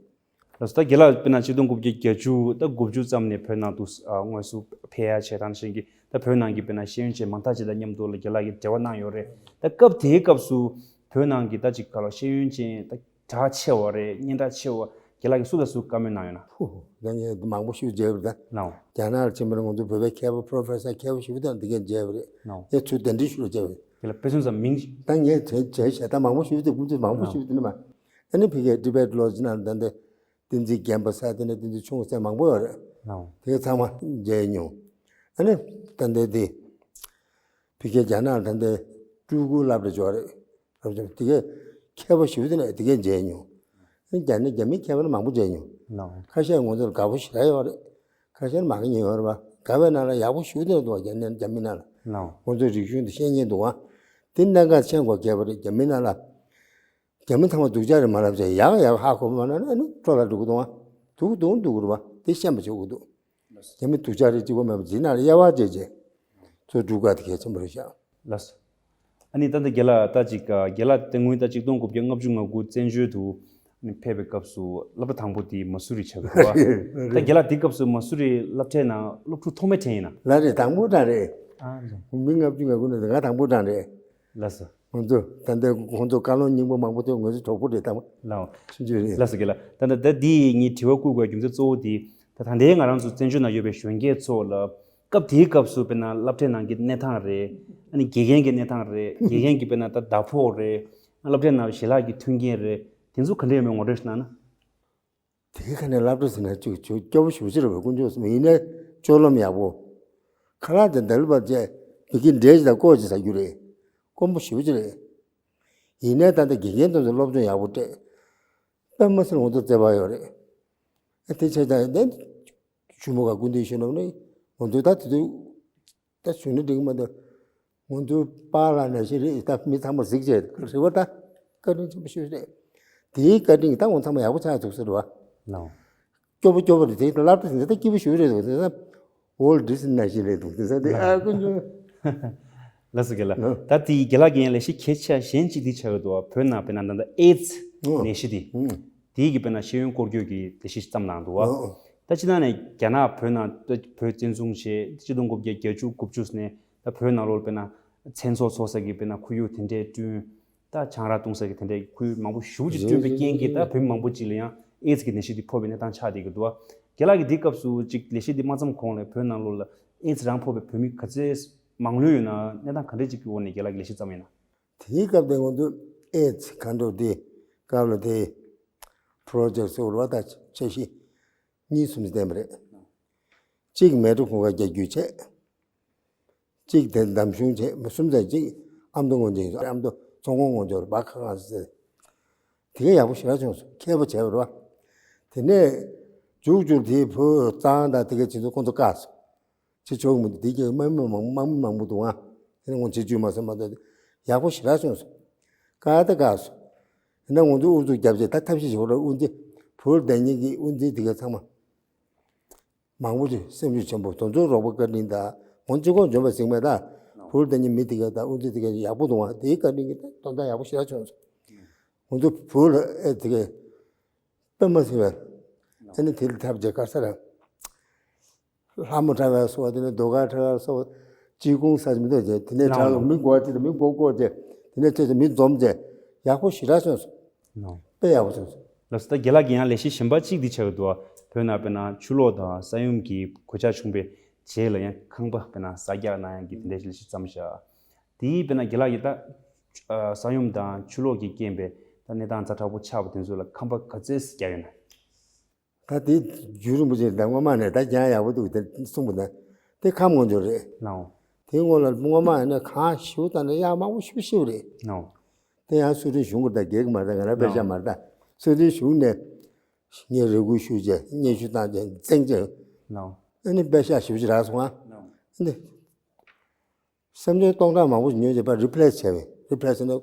ལགས་སོ། ད་རྒན་ལགས་དཔེར་ན་ཆིག་སྟོང་དགུ་བརྒྱ་བརྒྱད་ཅུ་ད་དགུ་བཅུ་ཙམ་ནས་བོད་ནང་དུ་ཨ་དངོས་སུ་ཕེབས་ཡ་བྱས་དང་ཤེས་ཀྱི། ད་བོད་ནང་གི་དཔེར་ན་ཤེས་ཡོན་ཅན་མང་དག་ཅིག་དང་མཉམ་དུ་ལ་རྒན་ལགས་ཀྱིས་འབྲེལ་བ་གནང་ཡོད་རེད། ད་སྐབས་དེའི་སྐབས་སུ་བོད་ནང་གི་ད་ཅིག་ག་ལ་ཤེས་ཡོན་ཅན་ད་གྲགས་ཆེ་བ་རེད། སྙན་གྲགས་ཆེ་བ། རྒན་ལགས་ཀྱིས་སུ་དང་སུ་བཀའ་མོལ་གནང་ཡོད་ན། ཧུ་ཧུ། ད་ངས་མང་པོ་ཞིག་མཇལ་བ་རེད་ད། ལའོ། རྒྱ་ནག་ལ་ཕྱིན་པ་ན་ང་ཚོ་བོད་པའི་མཁས་པ་པོ་རོ་ཕེ་སར་མཁས་པོ་ཞིག་དང་འདི་གས་མཇལ་བ་རེད། ལའོ། ངས་ཚུར་གདན་འདྲེན་ཞུ་ལ་བཅར་བ་རེད། རྒན་ལགས་དཔེ་མཚོན་ཙམ་མིང་། ད་ངས་དེ་བྱས་བྱས་ད་མང་པོ་ཞིག་དེ་ཀུན་ཚོད་མང་པོ་ཞིག་དེ་ནི་མ། ཨ་ནི་ཕ་གིའི་ཊི་བེཊ་ལོ་ཇི་ནང་ད་ལྟ་བསྟན་འཛིན་རྒན་པ་ཟེར་དེ་ནས་བསྟན་འཛིན་ཆུང་ཟེར་མང་པོ་ཡོད་རེད། ལའོ། དེ་ག་ཚང་མ་མཇལ་མྱོང་། ཨ་ནི་ད་ལྟ་དེ་ཕ་གིའི་རྒྱ་ནག་ད་ལྟ་སྤྲུལ་སྐུ་སློབ་གྲྭ་ཅིག་ཡོད་རེད། རབ་འབྱམས་དེ་གའི་མཁས་པ་ཞེ་པོ་དེ་ནས་དེ་གའི་མཇལ་མྱོང་། ཨ་ནི་རྒྱ་ནི་རྒྱ་མིའི་མཁས་པ་ནི་མང་པོ་མཇལ་མྱོང་། ལའོ། ཁ་ཤས་ང་ཚོར་དགའ་པོ་ཞེ་དྲག་ཡོད་རེད། ཁ་ཤས་ནི་མ་དགའ་མཁན་ཡོད་རེད་པ། དགའ་བའི་ནང་ལ་ཡག་པོ་ཞེ་པོ་དེ་འདུག་པ། རྒྱ་ནི་རྒྱ་མི་ནང་ལ། ལའོ། ང་ཚོའི་རིག་གཞུང་དེ་ཤེས་མཁན་འདུག་པ། དེ་གནད་འགག་ཆེན་པོ་གལ་པོ་རེད། རྒྱ་མི་ནང་ལ། རྒྱ་མི་ཚང་མ་སྡུག་ཅག་རེད་མ་ལབ་ཚེ་ཡག་ཡག་ཧ་གོ་མ་ན་ཨ་ནི་འཕྲོ་བརླག་འགྲོ་གི་འདུག་ཨ། སྡུག་སྡུག་སྡུག་གི་རེད་པ། དེ་ཤེས་པ་བྱེད་དགོས་འདུག་རྒྱ་མི་སྡུག་ཅག་རེད་གཅིག་པོ་མེད་པ་འཛིན་ན་དབྱེ་བ་འབྱེད་བྱས། ཚུར་སྒྲུབ་ག་དེ་གལ་ཆེན་པོ་རེད་ཤག་ལགས་སོ། ཨ་ནི་ད་ལྟ་རྒན་ལགས་ད་ཅིག་རྒན་ལགས་དེ་སྔོན་ད་གཅིག་སྟོང་དགུ་བརྒྱ་ལྔ་བཅུ་ང་དགུ་བཙན་བྱོལ་དུ་ཕེབས་པའི་སྐབས་སུ་སློབ་གྲྭ་དང་པོ་དེ་མ་སུ་རི་ཆགས་ཀྱི་འདུག་པ། ད་རྒན་ལགས་དེ་སྐབས་སུ་མ་སུ་རི་སློབ་གྲྭའི་ནང་སློབ་ཕྲུག་ཐོག་མའི་གྲས་ཡིན་ན། ལགས་རེད། དང་པོ་གྲས་རེད། ཨ་རེད། མི་ལྔ་བཅུ་ང་དགུ་ནང་ང་དང་པོ་གྲས་རེད། ལགས་སོ། ང་ཚོ་ད་ལྟའི་ཁོང་ཚོ་བཀའ་བློན་རྙིང་པ་མང་པོ་ཐོན། ང་ཚོ་གྲོགས་པོ་རེད་དང་པོ། ལའོ། ཆུང་ཆུང་རེད། ལགས་སོ་རྒན་ལགས། ད་ལྟ་ད་འདི་ངས་དྲི་བ་བསྐུར་དགོས་རྒྱུ་མཚན་གཙོ་བོ་དེ་ད་ད་ལྟའི་ང་རང་ཚོ་བཙན་བྱོལ་ནང་ཡོད་པའི་གཞོན་སྐྱེས་ཚོ་ལ་སྐབས་དེའི་སྐབས་སུ་དཔེར་ན་སློབ་གྲྭའི་ནང་གི་གནས་སྟངས་རེད། ཨ་ནི་དགེ་རྒན་གྱི་གནས་སྟངས་རེད། དགེ་རྒན་གྱི་དཔེར་ན་ད་ཟླ་ཕོགས་རེད། སློབ་གྲྭའི་ནང་ཞལ་ལག་གི་མཐུན་རྐྱེན་རེད། དེ་ཚོ་ག་འདྲ་ཡོད་མེད་ངོ་སྤྲོད་ཞིག་གནང་ན། དེའི་ཁ་ནས་སློབ་གྲྭ་ཟེར་ན་ཅིག་ཅིག་སྐྱོ་པོ་ཞེ་པོ་ཅིག་རེད་པ། དཀོན་མཆོག་གསུམ་ཡིན་ནའི་སྤྱོད་ལམ་ཡག་པོ། ཁ་ལག་དང་ད་ལུ་བ་བཅས་མི་སྐྱིད་འདྲེས་ཅིག་དང་ཀོ་ཅིག་ཟ་རྒྱུ་རེད། དཀོན་པོ་ཞེ་པོ་ཅིག་རེད། ཡིན་ནའི་ད་ལྟ་དགེ་རྒན་དེ་ཚོ་སློབ་སྦྱོང་ཡག་པོ་སྤྲད། དཔེ་མ་སྲིད་ང་ཚོ་བརྩེ་བ་ཡོད་རེད། ཨ་དེ་བྱས་ཙང་ནས་ཞུ་མོ་ག་སྐུ་མདུན་ཞུ་ནམ་ནས་ང་ཚོ་ད་དེ་དུས་ད་ཞུ་ན་འགྲིག་གི་མ་འདུག་ང་ཚོའི་པཱ་ལགས་ནང་བཞིན་རེད། ད་མི་ཚང་མ་གཟིགས་བྱས་རེད་བ། ད་བཀའ་དྲིན་ཆེན་པོ་ཞུ་རེད། དེའི་བཀའ་དྲིན་གྱིས་ད་ང་ཚང་མ་ཡག་པོ་ཆགས་ཐུབ་ཟེར་བ། ལའོ། སྐྱོ་པོ་སྐྱོ་པོ་རེད། དེ་སློབ་གྲྭ་ཟེར་ན་ད་སྐྱིད་པོ་ཞེ་པོ་རེད་འདུག་དེ་ད་ཝོལ་ཌི་སི་ནང་བཞིན་རེད་འདུག་དེ་ད་དེ་ཨ་ཀུན་སྤྱོད། ལགས་སོ་རྒན་ལགས། ལགས། ད་དེ་རྒན་ལགས་ཀྱི་ཡང་ལས་གཞི་གལ་ཆེ་གཞན་གཅིག་དེ་ཆགས་ཀྱི་འདུག་བོད་ནང་དཔེར་ན་ད་ལྟ་ཨེ་ཛི་ཨོ། ནད་གཞི་དེ། ཨོ། དེའི་གི་དཔེར་ན་ཤེས་ཡོན་སྐོར་སྐྱོད་ཀྱི་ལས་གཞི་བརྩམས་གནང་འདུག་བ། ཨོ། ད་སྤྱིར་བཏང་ནས་རྒྱ་ནག་བོད་ནང་ད་བོད་བཙན་བཟུང་བྱས་ཆིག་སྟོང་དགུ་བརྒྱ་བརྒྱད་ཅུ་དགུ་བཅུ་ནས་ད་བོད་ནང་ལོགས་དཔེར་ན་མཚན་ཚོགས་ཚོགས་ས་གི་དཔེར་ན་ཁོར་ཡུག་དེ་འདྲས་བསྐྲུན། ད་ཆང་རག་བཏུང་ས་གི་དེ་འདྲས་ཁོར་ཡུག་མང་པོ་ཞེ་པོ་ཅིག་བསྐྲུན་པའི་རྐྱེན་གྱིས་ད་བོད་མི་མང་པོ་ཅིག་ལ་ཡང་ཨེ་ཛི་གི་ནད་གཞི་དེ་ཕོག་པའི་གནས་སྟངས་ཆགས་བསྡད་ཀྱི་འདུག་བ། རྒན་ལགས་ཀྱིས་འདི་སྐབས་སུ་ཅིག་ལས་གཞི་འདི་མ་བརྩམས་གོང་ལ་བོད་ནང་ལོགས་ལ་ཨེ་ཛི་རང་ཕོག་པའི་བོད་མི་ག་ཚད་མང་ལོས་ཡོད་ན། གནས་སྟངས་ག་འདྲས་ཅིག་གི་འོག་ནས་རྒན་ལགས་ཀྱིས་ལས་གཞི་བརྩམས་ཡོད་ན། དེའི་སྐབས་དེ་ང་ཚོ་ཨེ་ཛི་གང་འདྲ་དེ་སྐབས་ལ་དེ་པྲོ་ཇེཀ་ཟེར་བ་ད་འཆར་གཞི་གཉིས་གསུམ་བསྟན་པ་རེད། གཅིག་མལ་གྲོ་གུང་དཀར་རྒྱག་རྒྱུའི་ཆེད། གཅིག་དེ་འདམ་གཞུང་བྱས། མ་གསུམ་ཚར། གཅིག་ཨ་མདོ་སྔོན་ཆད་ཡིན། ཨ་མདོ་ཚོང་ཁང་སྔོན་ཆད་རེད་པ། ཁ་ཁ་ཟེར། དེ་ག་ཡག་པོ་ཞེ་དྲག་བྱུང་སོང་། མཁས་པོ་བྱས་པ་རེད་པ། དེ་ནས་རྒྱུག་རྒྱུག་དེའི་བོད་གཙང་དང་དེ་ག་བྱེད་དུས་ཁོང་ཚོ་བཀག་སོང་། བྱེད་ཆོག་གི་མི་འདུག་དེ་ག་དམག་མི་མང་དམག་མི་མང་པོ་འདུག་ཨ། དེ་ནས་ཁོང་བྱེད་རྒྱུ་མ་སོང་མ་གཏོགས་ཡག་པོ་ཞེ་དྲག་བྱུང་སོང་། བཀག་ད་བཀག་སོང་། དེ་ནས་ང་ཚོ་ཨུ་ཚུགས་བརྒྱབ་བྱས་ད་ཐབས་ཤེས་བྱེད་དགོས་རེད། དབུ་འཛིན་བོད་ལ་བསྡད་མཁན་གྱི་དབུ་འཛིན་དེ་ག་ཚང་མ། མང་པོ་ཅིག་སེམས་ཤུགས་ཆེན་པོ། དེ་ཚོའི་རོགས་པ་བཀའ་དྲིན་དང་། ང་ཚོ་གཅིག་པོ་འཇོན་པ་ཟིག་མེད་ད། བོད་ལ་བསྡད་མཁན་མི་དེ་ག་དང་དབུ་འཛིན་དེ་ག་ཡག་པོ་འདུག་ཨ། དེའི་བཀའ་དྲིན་གྱིས་ད་དོན་དག་ཡག་པོ་ཞེ་དྲག་བྱུང་སོང་། ང་ཚོ་བོད་ལ་ཨེ་དེ་ག་དཔེ་མ་སྲིད་པ། ཨ་ནི་དེ་ལ་ཐབས་བྱས་ག་ས་ར། ལྷ་མོ་ཁྲ་བའི་སོ། དེ་ནས་ཟློས་གར་ཁྲ་བའི་སོ། ཅི་གུང་ས་མི་འདུག་བྱས། དེ་ནས་ཁྲ་ལོ་མི་འགོ་བ་དེ་དང་མི་འགོ་བསྐོར་བྱས། དེ་ནས་ཁྲ་ཚོ་མི་འཛོམས་བྱས། ཡག་པོ་ཞེ་དྲག་བྱུང་སོང་། དཔེ་ཡག་པོ་བྱུང་སོང་། ལགས་སོ། ད་རྒན་ལགས་ཀྱི་ཡང་ལས་གཞི་གཞན་པ་གཅིག་འདི་ཆགས་ཀྱི་འདུག་བ། བོད་ནང་དཔེར་ན་ཆུ་ལོག་དང་ས་ཡོམ་གྱི་གོད་ཆག་བྱུང་པའི་རྗེས་ལ་ཡང་ཁང་པ་དཔེར་ན་གསར་རྒྱག་གནང་ཡག་གི་དེ་འདྲའི་ལས་གཞི་བརྩམས་བཞག་དེའི་དཔེར་ན་རྒན་ལགས་ཀྱིས་ད་ས་ཡོམ་དང་ཆུ་ལོག་གི་རྐྱེན་པས་ད་གནས་སྟངས་ཛ་དྲག་པོ་ཆགས་པ་དེ་ཚོ་ལ་ཁང་པ་ག་ཚོད་རྒྱག་ཡོད་ན། ད་དེ་རྒྱུན་རིང་པོ་ཅིག་ད་སྔོན་མ་ནས་ད་གྱང་ཡག་པོ་འདུག་དེ་གསུངས་པ་ན་དེ་ཁམས་ངོ་འཇོག་རེད། ལའོ། དེ་སྔོན་ལ་སྔོན་མ་ཡིན་ན་གང་ཞིག་དང་ནི་གཡག་མང་པོ་ཞིག་ཤི་བ་རེད། ལའོ། དེ་ཡང་སུ་ཏྲིན་གཞུང་གི་ད་སྒེར་གྱི་མ་རེད། ད་ང་རང་པེ་ཤ་མ་རེད། ད་སུ་ཏྲིན་གཞུང་ནས་ངས་རེ་སྐུལ་ཞུས་བྱས། སྙན་ཞུ་བཏང་བྱས། འཛིན་བྱས། ལའོ། ཨ་ནི་པེ་ཤ་ཞེ་པོ་ཅིག་རག་སོང་ཨ། ལའོ། ཨ་ནི། སེམས་ཅན་སྟོང་ཕྲག་མང་པོ་ཞིག་ཉོས་བྱས་པ་རི་པི་ལེ་སི་བྱས་པས། རི་པི་ལེ་སི་ཟེར་ན་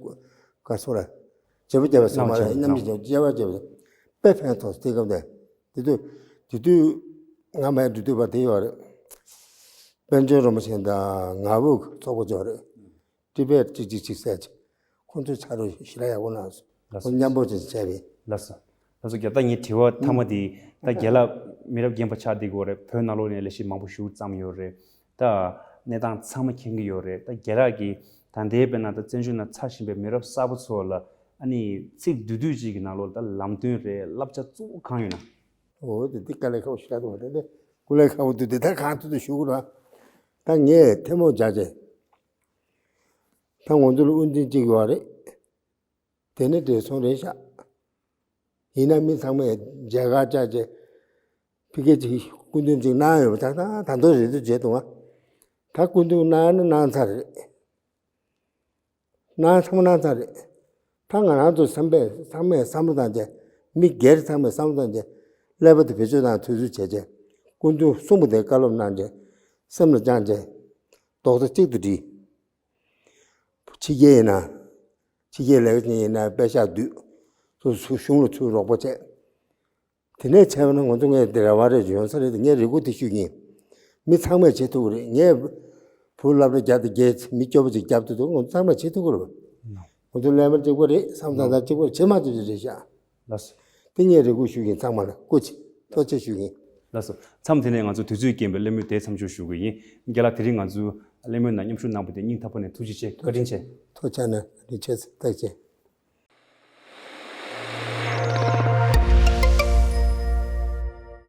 ག་སོ་ར། བརྗེ་པོ་བརྒྱབ་པ་ཟེར་མ་རེད། ནམ་རྒྱུན་བརྗེ་པོ་བརྒྱབ་པ་དཔེ་ཕན་ཐོགས། དེ་སྐབས་དེ་དེ་དུས་དེ་དུས་ང་མའི་འགྲོ་དུས་པ་དེ་ཡོད་རེད། དཔལ་འབྱོར་རིན་པོ་ཆེ་དང་ང་བུ་ཚོགས་པ་ཅིག་ཡོད་རེད། ཊི་བེཊ་གཅིག་གཅིག་གཅིག་ཟེར་ཅིག་ཁོང་ཚོས་ཕྱག་རོགས་ཞེ་དྲག་ཡག་པོ་གནང་སོང་། ལགས་སོ། ཁོང་མཉམ་པོ་ཅིག་བྱས་པས། ལགས་སོ། ལགས་སོ། རྒན་ད་ངའི་དྲི་བ་མཐའ་མ་དེ། ད་རྒན་ལགས་མི་རབས་རྒན་པ་ཆགས་བསྡད་ཀྱི་ཡོད་རེད། བོད་ནང་ལོགས་ནས་ལས་གཞི་མང་པོ་ཞིག་བརྩམས་ཡོད་རེད། ད་གནས་སྟངས་ཚང་མ་མཁྱེན་གྱི་ཡོད་རེད། ད་རྒན་ལགས་ཀྱིས་ད་ལྟའི་དཔེར་ན་ད་བཙན་བྱོལ་ནང་འཚར་བཞིན་པའི་མི་རབས་གསར་པ་ཚོ་ལ་ཨ་ནི་ཚིག་བསྡུས་བསྡུས་ཅིག་གི་ནང་ལོགས་ད་ལམ་སྟོན་རེད། བསླབ་བྱ་གཙོ་བོ་གང་ཡོད་ན། འོ་དེ་འདི་དཀའ་ལས་ཁག་པོ་ཞེ་དྲག་འདུག་དེ་འདི་དཀའ་ལས་ཁག་པོ་འདུག་དེ་ད་གང་ཐུབ་ཐུབ་ཞུ་དགོས་རེད། ད་ངས་ཐལ་མོ་སྦྱར་བྱས། ད་ང་ཚོ་ལ་དབུ་འཛིན་གཅིག་ཡོད་རེད། དེ་ནས་བགྲེས་སོང་རེད་ཤག་ཡིན་ན་མི་ཚང་མས་མཇལ་ཁ་བཅར་བྱས་ཕ་གིར་ཅིག་སྐུ་མདུན་ཅིག་གནང་ཡོད་པ་ད་ད་ད་དུང་རེ་ལྟོས་བྱས་འདུག་ཨ། ད་སྐུ་མདུན་གནང་ན་གནང་ཚར་རེད། གནང་ཚང་མ་གནང་ཚར་རེད། ད་ང་རང་ཚོ་བསམ་པས་ཚང་མས་བསམ་བློ་བཏང་བྱས་མི་སྒེར་ཚང་མས་བསམ་བློ་བཏང་བྱས་ཀླད་པ་དེ་བེད་སྤྱོད་བཏང་དུས་ཚོད་བྱས་བྱས་སྐུ་མདུན་གསུངས་པ་དེ་བཀའ་སློབ་གནང་བྱས་སེམས་ལ་བཅངས་བྱས་རྡོག་རྩ་གཅིག་ཏུ་སྒྲིལ། ཕྱི་རྒྱལ་ཡིན་ན། ཕྱི་རྒྱལ་ལས་ཀ་བྱེད་ཡིན་ན་པད་ཤག་བསྡུས། སོ་སོ་གཞུང་ལ་ཚུར་རོགས་པ་བྱས། དེ་ནས་བྱས་པ་ན་ང་ཚོ་ངས་འདི་རེ་བ་རེ་ཡོང་ས་རེད་དེ་ངས་རེ་སྐུལ་དེ་ཞུས་ཡིན། མི་ཚང་མས་བྱེད་ཐུབ་ཀྱི་རེད། ངས་བུ་སློབ་གྲྭ་བརྒྱབ་དེ་རྒྱལ་མི་སྐྱོ་པོ་ཅིག་བརྒྱབ་དུས་ང་ཚོ་ཚང་མས་བྱེད་ཐུབ་ཀྱི་རེད། ང་ཚོ་སླད་མ་གཅིག་པ་རེད། བསམ་སྟངས་དང་གཅིག་པ་རེད། བྱེད་མ་ཐུབ་ཅིག་རེད་ཤག་ལགས་སོ། དེ་ངས་རེ་སྐུལ་ཞུས་ཡིན། ཚང་མ་ལ་སྐུ་མཁྱེན་ཐུགས་རྗེ་ཆེ་ཞུས་ཡིན། ལགས་སོ། མཚམས་དེ་ནས་ང་ཚོ་དུས་ཚོད་རྐྱེན་པས་གླེང་མོལ་དེ་མཚམས་འཇོག་ཞུ་གི་ཡིན། རྒན་ལགས་དེ་རིང་ང་ཚོའི་གླེང་མོལ་ནང་མཉམ་ཞུགས་གནང་བ་དེ་སྙིང་ཐག་པ་ནས་ཐུགས་རྗེ་ཆེ། བཀའ་དྲིན་ཆེ། ཐུགས་རྗེ་ཆེ་ནས་རིན་ཆེ་ཐུགས་རྗེ་ཆེ།